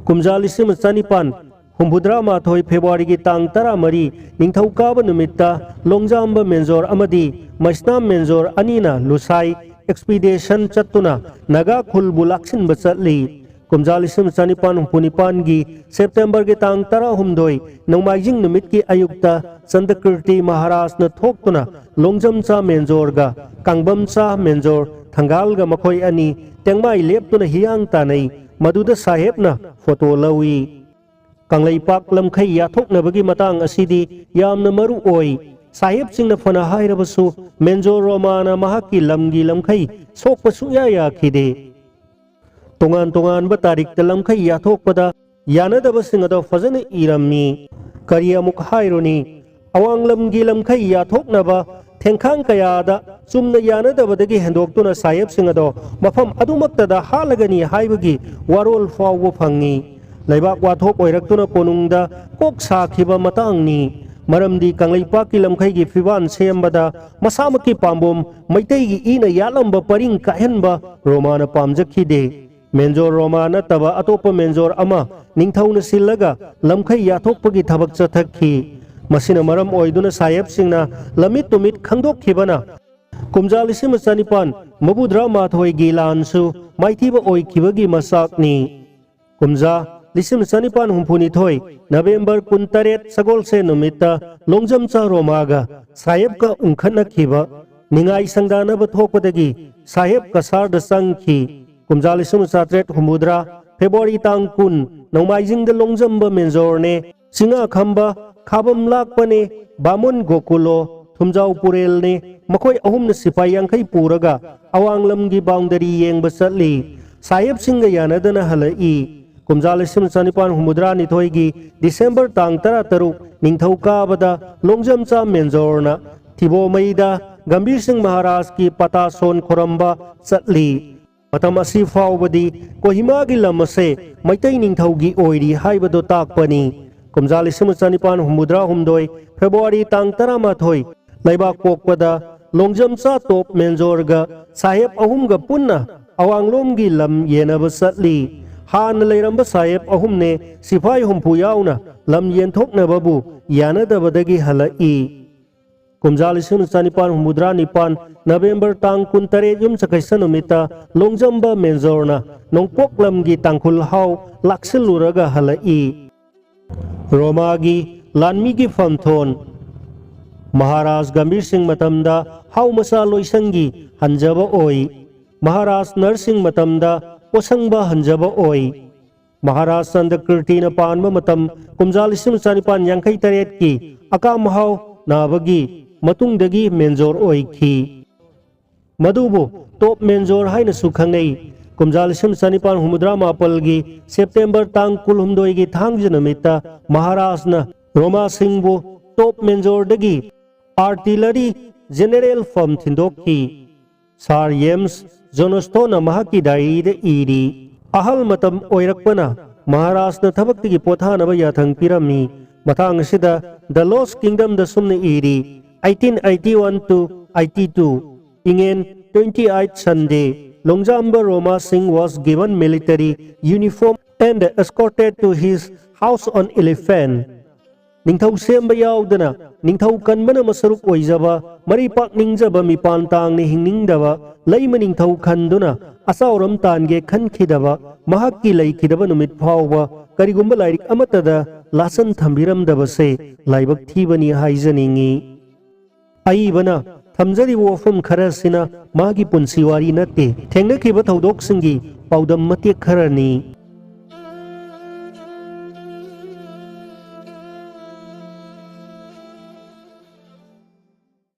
ꯀꯨꯝꯖꯥ ꯂꯤꯁꯤꯡ ꯑꯃ ꯆꯅꯤꯄꯥꯟ ꯍꯨꯝꯐꯨꯇꯔꯥ ꯃꯥꯊꯣꯏ ꯐꯦꯕ꯭ꯔꯨꯋꯥꯔꯤꯒꯤ ꯇꯥꯡ ꯇꯔꯥꯃꯔꯤ ꯅꯤꯡꯊꯧꯀꯥꯕ ꯅꯨꯃꯤꯠꯇ ꯂꯣꯡꯖꯥꯝꯕ ꯃꯦꯟꯖꯣꯔ ꯑꯃꯗꯤ ꯃꯩꯁꯅꯥꯝ ꯃꯦꯟꯖꯣꯔ ꯑꯅꯤꯅ ꯂꯨꯁꯥꯏ ꯑꯦꯛꯁꯄꯤꯗꯤꯁꯟ ꯆꯠꯇꯨꯅ ꯅꯥꯒꯥ ꯈꯨꯜꯕꯨ ꯂꯥꯛꯁꯤꯟꯕ ꯆꯠꯂꯤ꯫ ꯀꯨꯝꯖꯥ ꯂꯤꯁꯤꯡ ꯆꯥꯅꯤꯄꯥꯟ ꯍꯨꯝꯐꯨ ꯅꯤꯄꯥꯟꯒꯤ ꯁꯦꯞꯇꯦꯝꯕꯔꯒꯤ ꯇꯥꯡ ꯇꯔꯥꯍꯨꯝꯗꯣꯏ ꯅꯣꯡꯃꯥꯏꯖꯤꯡ ꯅꯨꯃꯤꯠꯀꯤ ꯑꯌꯨꯛꯇ ꯆꯟꯗꯀꯤꯔꯇꯤ ꯃꯍꯥꯔꯥꯖꯅ ꯊꯣꯛꯇꯨꯅ ꯂꯣꯡꯖꯝꯆꯥ ꯃꯦꯟꯖꯣꯔꯒ ꯀꯥꯡꯕꯝꯆꯥ ꯃꯦꯟꯖꯣꯔ ꯊꯪꯒꯥꯜꯒ ꯃꯈꯣꯏ ꯑꯅꯤ ꯇꯦꯡꯃꯥꯏ ꯂꯦꯞꯇꯨꯅ ꯍꯤꯌꯥꯡ ꯇꯥꯟꯅꯩ꯫ ꯃꯗꯨꯗ ꯁꯥꯍꯦꯕꯅ ꯐꯣꯇꯣ ꯂꯧꯏ꯫ ꯀꯪꯂꯩꯄꯥꯛ ꯂꯝꯈꯩ ꯌꯥꯊꯣꯛꯅꯕꯒꯤ ꯃꯇꯥꯡ ꯑꯁꯤꯗꯤ ꯌꯥꯝꯅ ꯃꯔꯨ ꯑꯣꯏ꯫ ꯁꯥꯍꯦꯕꯁꯤꯡꯅ ꯐꯅ ꯍꯥꯏꯔꯕꯁꯨ ꯃꯦꯟꯖꯣꯔ ꯔꯣꯃꯥꯅ ꯃꯍꯥꯛꯀꯤ ꯂꯝꯒꯤ ꯂꯝꯈꯩ ꯁꯣꯛꯄ ꯁꯨꯡꯌꯥ ꯌꯥꯈꯤꯗꯦ꯫ ꯇꯣꯉꯥꯟ ꯇꯣꯉꯥꯟꯕ ꯇꯥꯔꯤꯛꯇ ꯂꯝꯈꯩ ꯌꯥꯊꯣꯛꯄꯗ ꯌꯥꯅꯗꯕꯁꯤꯡ ꯑꯗꯣ ꯐꯖꯅ ꯏꯔꯝꯃꯤ꯫ ꯀꯔꯤ ꯑꯃꯨꯛ ꯍꯥꯏꯔꯨꯅꯤ? ꯑꯋꯥꯡꯂꯝꯒꯤ ꯂꯝꯈꯩ ꯌꯥꯊꯣꯛꯅꯕ ꯊꯦꯡꯈꯥꯡ ꯀꯌꯥꯗ ꯆꯨꯝꯅ ꯌꯥꯅꯗꯕꯗꯒꯤ ꯍꯦꯟꯗꯣꯛꯇꯨꯅ ꯁꯥꯍꯦꯕꯁꯤꯡ ꯑꯗꯣ ꯃꯐꯝ ꯑꯗꯨꯃꯛꯇꯗ ꯍꯥꯠꯂꯒꯅꯤ ꯍꯥꯏꯕꯒꯤ ꯋꯥꯔꯣꯜ ꯐꯥꯎꯕ ꯐꯪꯉꯤ꯫ ꯂꯩꯕꯥꯛ ꯋꯥꯊꯣꯛ ꯑꯣꯏꯔꯛꯇꯨꯅ ꯀꯣꯅꯨꯡꯗ ꯀꯣꯛ ꯁꯥꯈꯤꯕ ꯃꯇꯥꯡꯅꯤ꯫ ꯃꯔꯝꯗꯤ ꯀꯪꯂꯩꯄꯥꯛꯀꯤ ꯂꯝꯈꯩꯒꯤ ꯐꯤꯕꯥꯟ ꯁꯦꯝꯕꯗ ꯃꯁꯥꯃꯛꯀꯤ ꯄꯥꯝꯕꯣꯝ ꯃꯩꯇꯩꯒꯤ ꯏꯅ ꯌꯥꯠꯂꯝꯕ ꯄꯔꯤꯡ ꯀꯥꯏꯍꯟꯕ ꯔꯣꯃꯥꯅ ꯄꯥꯝꯖꯈꯤꯗꯦ꯫ ꯃꯦꯟꯖꯣꯔ ꯔꯣꯃꯥ ꯅꯠꯇꯕ ꯑꯇꯣꯞꯄ ꯃꯦꯟꯖꯣꯔ ꯑꯃ ꯅꯤꯡꯊꯧꯅ ꯁꯤꯜꯂꯒ ꯂꯝꯈꯩ ꯌꯥꯊꯣꯛꯄꯒꯤ ꯊꯕꯛ ꯆꯠꯊꯈꯤ꯫ ꯃꯁꯤꯅ ꯃꯔꯝ ꯑꯣꯏꯗꯨꯅ ꯁꯥꯍꯦꯕꯁꯤꯡꯅ ꯂꯝꯃꯤꯠ ꯇꯨꯃꯤꯠ ꯈꯪꯗꯣꯛꯈꯤꯕꯅ ꯀꯨꯝꯖꯥ ꯂꯤꯁꯤꯡ ꯑꯃ ꯆꯅꯤꯄꯥꯟ ꯃꯧꯗ꯭ꯔꯥ ꯃꯥꯊꯣꯏꯒꯤ ꯂꯥꯟꯁꯨ ꯃꯥꯏꯊꯤꯕ ꯑꯣꯏꯈꯤꯕꯒꯤ ꯃꯆꯥꯛꯅꯤ꯫ ꯀꯨꯝꯖꯥ ꯂꯤꯁꯤꯡ ꯑꯃ ꯆꯅꯤꯄꯥꯟ ꯍꯨꯝꯐꯨ ꯅꯤꯊꯣꯏ ꯅꯕꯦꯝꯕꯔ ꯀꯨꯟꯇꯔꯦꯠ ꯁꯒꯣꯜꯁꯦꯟ ꯅꯨꯃꯤꯠꯇ ꯂꯣꯡꯖꯝꯆꯥ ꯔꯣꯃꯥꯒ ꯁꯥꯍꯦꯕꯀ ꯎꯪꯈꯠꯅꯈꯤꯕ ꯅꯤꯡꯉꯥꯏ ꯁꯪꯗꯥꯅꯕ ꯊꯣꯛꯄꯗꯒꯤ ꯁꯥꯍꯦꯕ ꯀꯁꯥꯔꯗ ꯆꯪꯈꯤ꯫ ꯀꯨꯝꯖꯥ ꯂꯤꯁꯤꯡ ꯑꯃ ꯆꯥꯇ꯭ꯔꯦꯠ ꯍꯨꯝꯐꯨꯇꯔꯥ ꯐꯦꯕ꯭ꯔꯨꯋꯥꯔꯤ ꯇꯥꯡ ꯀꯨꯟ ꯅꯣꯡꯃꯥꯏꯖꯤꯡꯗ ꯂꯣꯡꯖꯝꯕ ꯃꯦꯟꯖꯣꯔꯅꯦ, ꯆꯤꯡꯉꯥꯈꯝꯕ, ꯈꯥꯕꯝ ꯂꯥꯛꯄꯅꯦ, ꯕꯥꯃꯣꯟ ꯒꯣꯀꯨꯂꯣ, ꯊꯨꯝꯖꯥꯎ ꯄꯨꯔꯦꯜꯅꯦ, ꯃꯈꯣꯏ ꯑꯍꯨꯝꯅ ꯁꯤꯄꯥꯏ ꯌꯥꯡꯈꯩ ꯄꯨꯔꯒ ꯑꯋꯥꯡꯂꯝꯒꯤ ꯕꯥꯎꯟꯗꯔꯤ ꯌꯦꯡꯕ ꯆꯠꯂꯤ꯫ ꯁꯥꯍꯦꯕꯁꯤꯡꯒ ꯌꯥꯅꯗꯅ ꯍꯜꯂꯛꯏ꯫ ꯀꯨꯝꯖꯥ ꯂꯤꯁꯤꯡ ꯆꯅꯤꯄꯥꯟ ꯍꯨꯝꯐꯨꯇꯔꯥꯅꯤꯊꯣꯏꯒꯤ ꯗꯤꯁꯦꯝꯕꯔ ꯇꯥꯡ ꯇꯔꯥꯇꯔꯨꯛ ꯅꯤꯡꯊꯧꯀꯥꯕꯗ ꯂꯣꯡꯖꯝꯆꯥ ꯃꯦꯟꯖꯣꯔꯅ ꯊꯤꯕꯣꯃꯩꯗ ꯒꯝꯚꯤꯔ ꯁꯤꯡ ꯃꯍꯥꯔꯥꯖꯀꯤ ꯄꯇꯥꯁꯣꯟ ꯈꯣꯔꯝꯕ ꯆꯠꯂꯤ꯫ ꯃꯇꯝ ꯑꯁꯤ ꯐꯥꯎꯕꯗꯤ ꯀꯣꯍꯤꯃꯥꯒꯤ ꯂꯝ ꯑꯁꯦ ꯃꯩꯇꯩ ꯅꯤꯡꯊꯧꯒꯤ ꯑꯣꯏꯔꯤ ꯍꯥꯏꯕꯗꯨ ꯇꯥꯛꯄꯅꯤ꯫ ꯀꯨꯝꯖꯥ ꯂꯤꯁꯤꯡ ꯑꯃ ꯆꯅꯤꯄꯥꯟ ꯍꯨꯝꯐꯨꯇꯔꯥ ꯍꯨꯝꯗꯣꯏ ꯐꯦꯕ꯭ꯔꯨꯋꯥꯔꯤ ꯇꯥꯡ ꯇꯔꯥꯃꯥꯊꯣꯏ ꯂꯩꯕꯥꯛ ꯄꯣꯛꯄꯗ ꯂꯣꯡꯖꯝꯆꯥ ꯇꯣꯞ ꯃꯦꯟꯖꯣꯔꯒ ꯁꯥꯍꯦꯕ ꯑꯍꯨꯝꯒ ꯄꯨꯟꯅ ꯑꯋꯥꯡꯂꯣꯝꯒꯤ ꯂꯝ ꯌꯦꯟꯅꯕ ꯆꯠꯂꯤ꯫ ꯍꯥꯟꯅ ꯂꯩꯔꯝꯕ ꯁꯥꯍꯦꯕ ꯑꯍꯨꯝꯅꯦ ꯁꯤꯐꯥꯏ ꯍꯨꯝꯐꯨ ꯌꯥꯎꯅ ꯂꯝ ꯌꯦꯟꯊꯣꯛꯅꯕꯕꯨ ꯌꯥꯅꯗꯕꯗꯒꯤ ꯍꯜꯂꯛꯏ꯫ ꯀꯨꯝꯖꯥ ꯂꯤꯁꯤꯡ ꯆꯅꯤꯄꯥꯟ ꯍꯨꯝꯐꯨꯇꯔꯥ ꯅꯤꯄꯥꯟ ꯅꯕꯦꯝꯕꯔ ꯇꯥꯡ ꯀꯨꯟꯇꯔꯦꯠ ꯌꯨꯝꯁꯀꯩꯁ ꯅꯨꯃꯤꯠꯇ ꯂꯣꯡꯖꯝꯕ ꯃꯦꯟꯖꯣꯔꯅ ꯅꯣꯡꯄꯣꯛ ꯂꯝꯒꯤ ꯇꯥꯡꯈꯨꯜ ꯍꯥꯎ ꯂꯥꯛꯁꯤꯜꯂꯨꯔꯒ ꯍꯜꯂꯛꯏ꯫ ꯔꯣꯃꯥꯒꯤ ꯂꯥꯟꯃꯤꯒꯤ ꯐꯝꯊꯣꯟ꯫ ꯃꯍꯥꯔꯥꯖ ꯒꯝꯚꯤꯔ ꯁꯤꯡ ꯃꯇꯝꯗ ꯍꯥꯎ ꯃꯆꯥ ꯂꯣꯏꯁꯪꯒꯤ ꯍꯟꯖꯕ ꯑꯣꯏ꯫ ꯃꯍꯥꯔꯥꯖ ꯅꯔꯁꯤꯡ ꯃꯇꯝꯗ ꯄꯣꯠꯁꯪꯕ ꯍꯟꯖꯕ ꯑꯣꯏ꯫ ꯃꯍꯥꯔꯥꯖ ꯆꯟꯗ꯭ꯔꯀꯤꯔꯇꯤꯅ ꯄꯥꯟꯕ ꯃꯇꯝ ꯀꯨꯝꯖꯥ ꯂꯤꯁꯤꯡ ꯆꯅꯤꯄꯥꯟ ꯌꯥꯡꯈꯩ ꯇꯔꯦꯠꯀꯤ ꯑꯀꯥꯝ ꯑꯍꯥꯎ ꯅꯥꯕꯒꯤ ꯃꯇꯨꯡꯗꯒꯤ ꯃꯦꯟꯖꯣꯔ ꯑꯣꯏꯈꯤ꯫ ꯃꯗꯨꯕꯨ ꯇꯣꯞ ꯃꯦꯟꯖꯣꯔ ꯍꯥꯏꯅꯁꯨ ꯈꯪꯅꯩ꯫ ꯀꯨꯝꯖꯥ ꯂꯤꯁꯤꯡ ꯆꯅꯤꯄꯥꯟ ꯍꯨꯝꯐꯨꯇꯔꯥ ꯃꯥꯄꯜꯒꯤ ꯁꯦꯞꯇꯦꯝꯕꯔ ꯇꯥꯡ ꯀꯨꯟꯍꯨꯝꯗꯣꯏꯒꯤ ꯊꯥꯡꯖ ꯅꯨꯃꯤꯠꯇ ꯃꯍꯥꯔꯥꯖꯅ ꯔꯣꯃꯥ ꯁꯤꯡꯕꯨ ꯇꯣꯞ ꯃꯦꯟꯖꯣꯔꯗꯒꯤ ꯑꯥꯔꯇꯤꯂꯔꯤ ꯖꯦꯅꯦꯔꯦꯜ ꯐꯝ ꯊꯤꯟꯗꯣꯛꯈꯤ꯫ ꯁꯥꯔ ꯌꯦꯝꯁ ꯖꯣꯅꯣꯁꯇꯣꯅ ꯃꯍꯥꯛꯀꯤ ꯗꯥꯏꯔꯤꯗ ꯏꯔꯤ, "ꯑꯍꯜ ꯃꯇꯝ ꯑꯣꯏꯔꯛꯄꯅ ꯃꯍꯥꯔꯥꯖꯅ ꯊꯕꯛꯇꯒꯤ ꯄꯣꯊꯥꯅꯕ ꯌꯥꯊꯪ ꯄꯤꯔꯝꯃꯤ꯫" ꯃꯇꯥꯡ ꯑꯁꯤꯗ ꯗ ꯂꯣꯁ ꯀꯤꯡꯗꯝꯗ ꯁꯨꯝꯅ ꯏꯔꯤ, "eighteen eighty-one to eighty-two, ꯏꯉꯦꯟ twenty-eight Sunday, Longjamba Roma Singh was given military uniform and escorted to his house on elephant." ꯅꯤꯡꯊꯧ ꯁꯦꯝꯕ ꯌꯥꯎꯗꯅ ꯅꯤꯡꯊꯧ ꯀꯟꯕꯅ ꯃꯁꯔꯨꯛ ꯑꯣꯏꯖꯕ, ꯃꯔꯩꯄꯥꯛ ꯅꯤꯡꯖꯕ, ꯃꯤꯄꯥꯟ ꯇꯥꯡꯅ ꯍꯤꯡꯅꯤꯡꯗꯕ ꯂꯩꯃ ꯅꯤꯡꯊꯧ ꯈꯟꯗꯨꯅ ꯑꯆꯥꯎꯔꯝ ꯇꯥꯟꯒꯦ ꯈꯟꯈꯤꯗꯕ ꯃꯍꯥꯛꯀꯤ ꯂꯩꯈꯤꯗꯕ ꯅꯨꯃꯤꯠ ꯐꯥꯎꯕ ꯀꯔꯤꯒꯨꯝꯕ ꯂꯥꯏꯔꯤꯛ ꯑꯃꯠꯇꯗ ꯂꯥꯆꯟ ꯊꯝꯕꯤꯔꯝꯗꯕꯁꯦ ꯂꯥꯏꯕꯛ ꯊꯤꯕꯅꯤ ꯍꯥꯏꯖꯅꯤꯡꯏ꯫ ꯑꯏꯕꯅ ꯊꯝꯖꯔꯤꯕ ꯋꯥꯐꯝ ꯈꯔꯁꯤꯅ ꯃꯥꯒꯤ ꯄꯨꯟꯁꯤ ꯋꯥꯔꯤ ꯅꯠꯇꯦ, ꯊꯦꯡꯅꯈꯤꯕ ꯊꯧꯗꯣꯛꯁꯤꯡꯒꯤ ꯄꯥꯎꯗꯝ ꯃꯇꯦꯛ ꯈꯔꯅꯤ꯫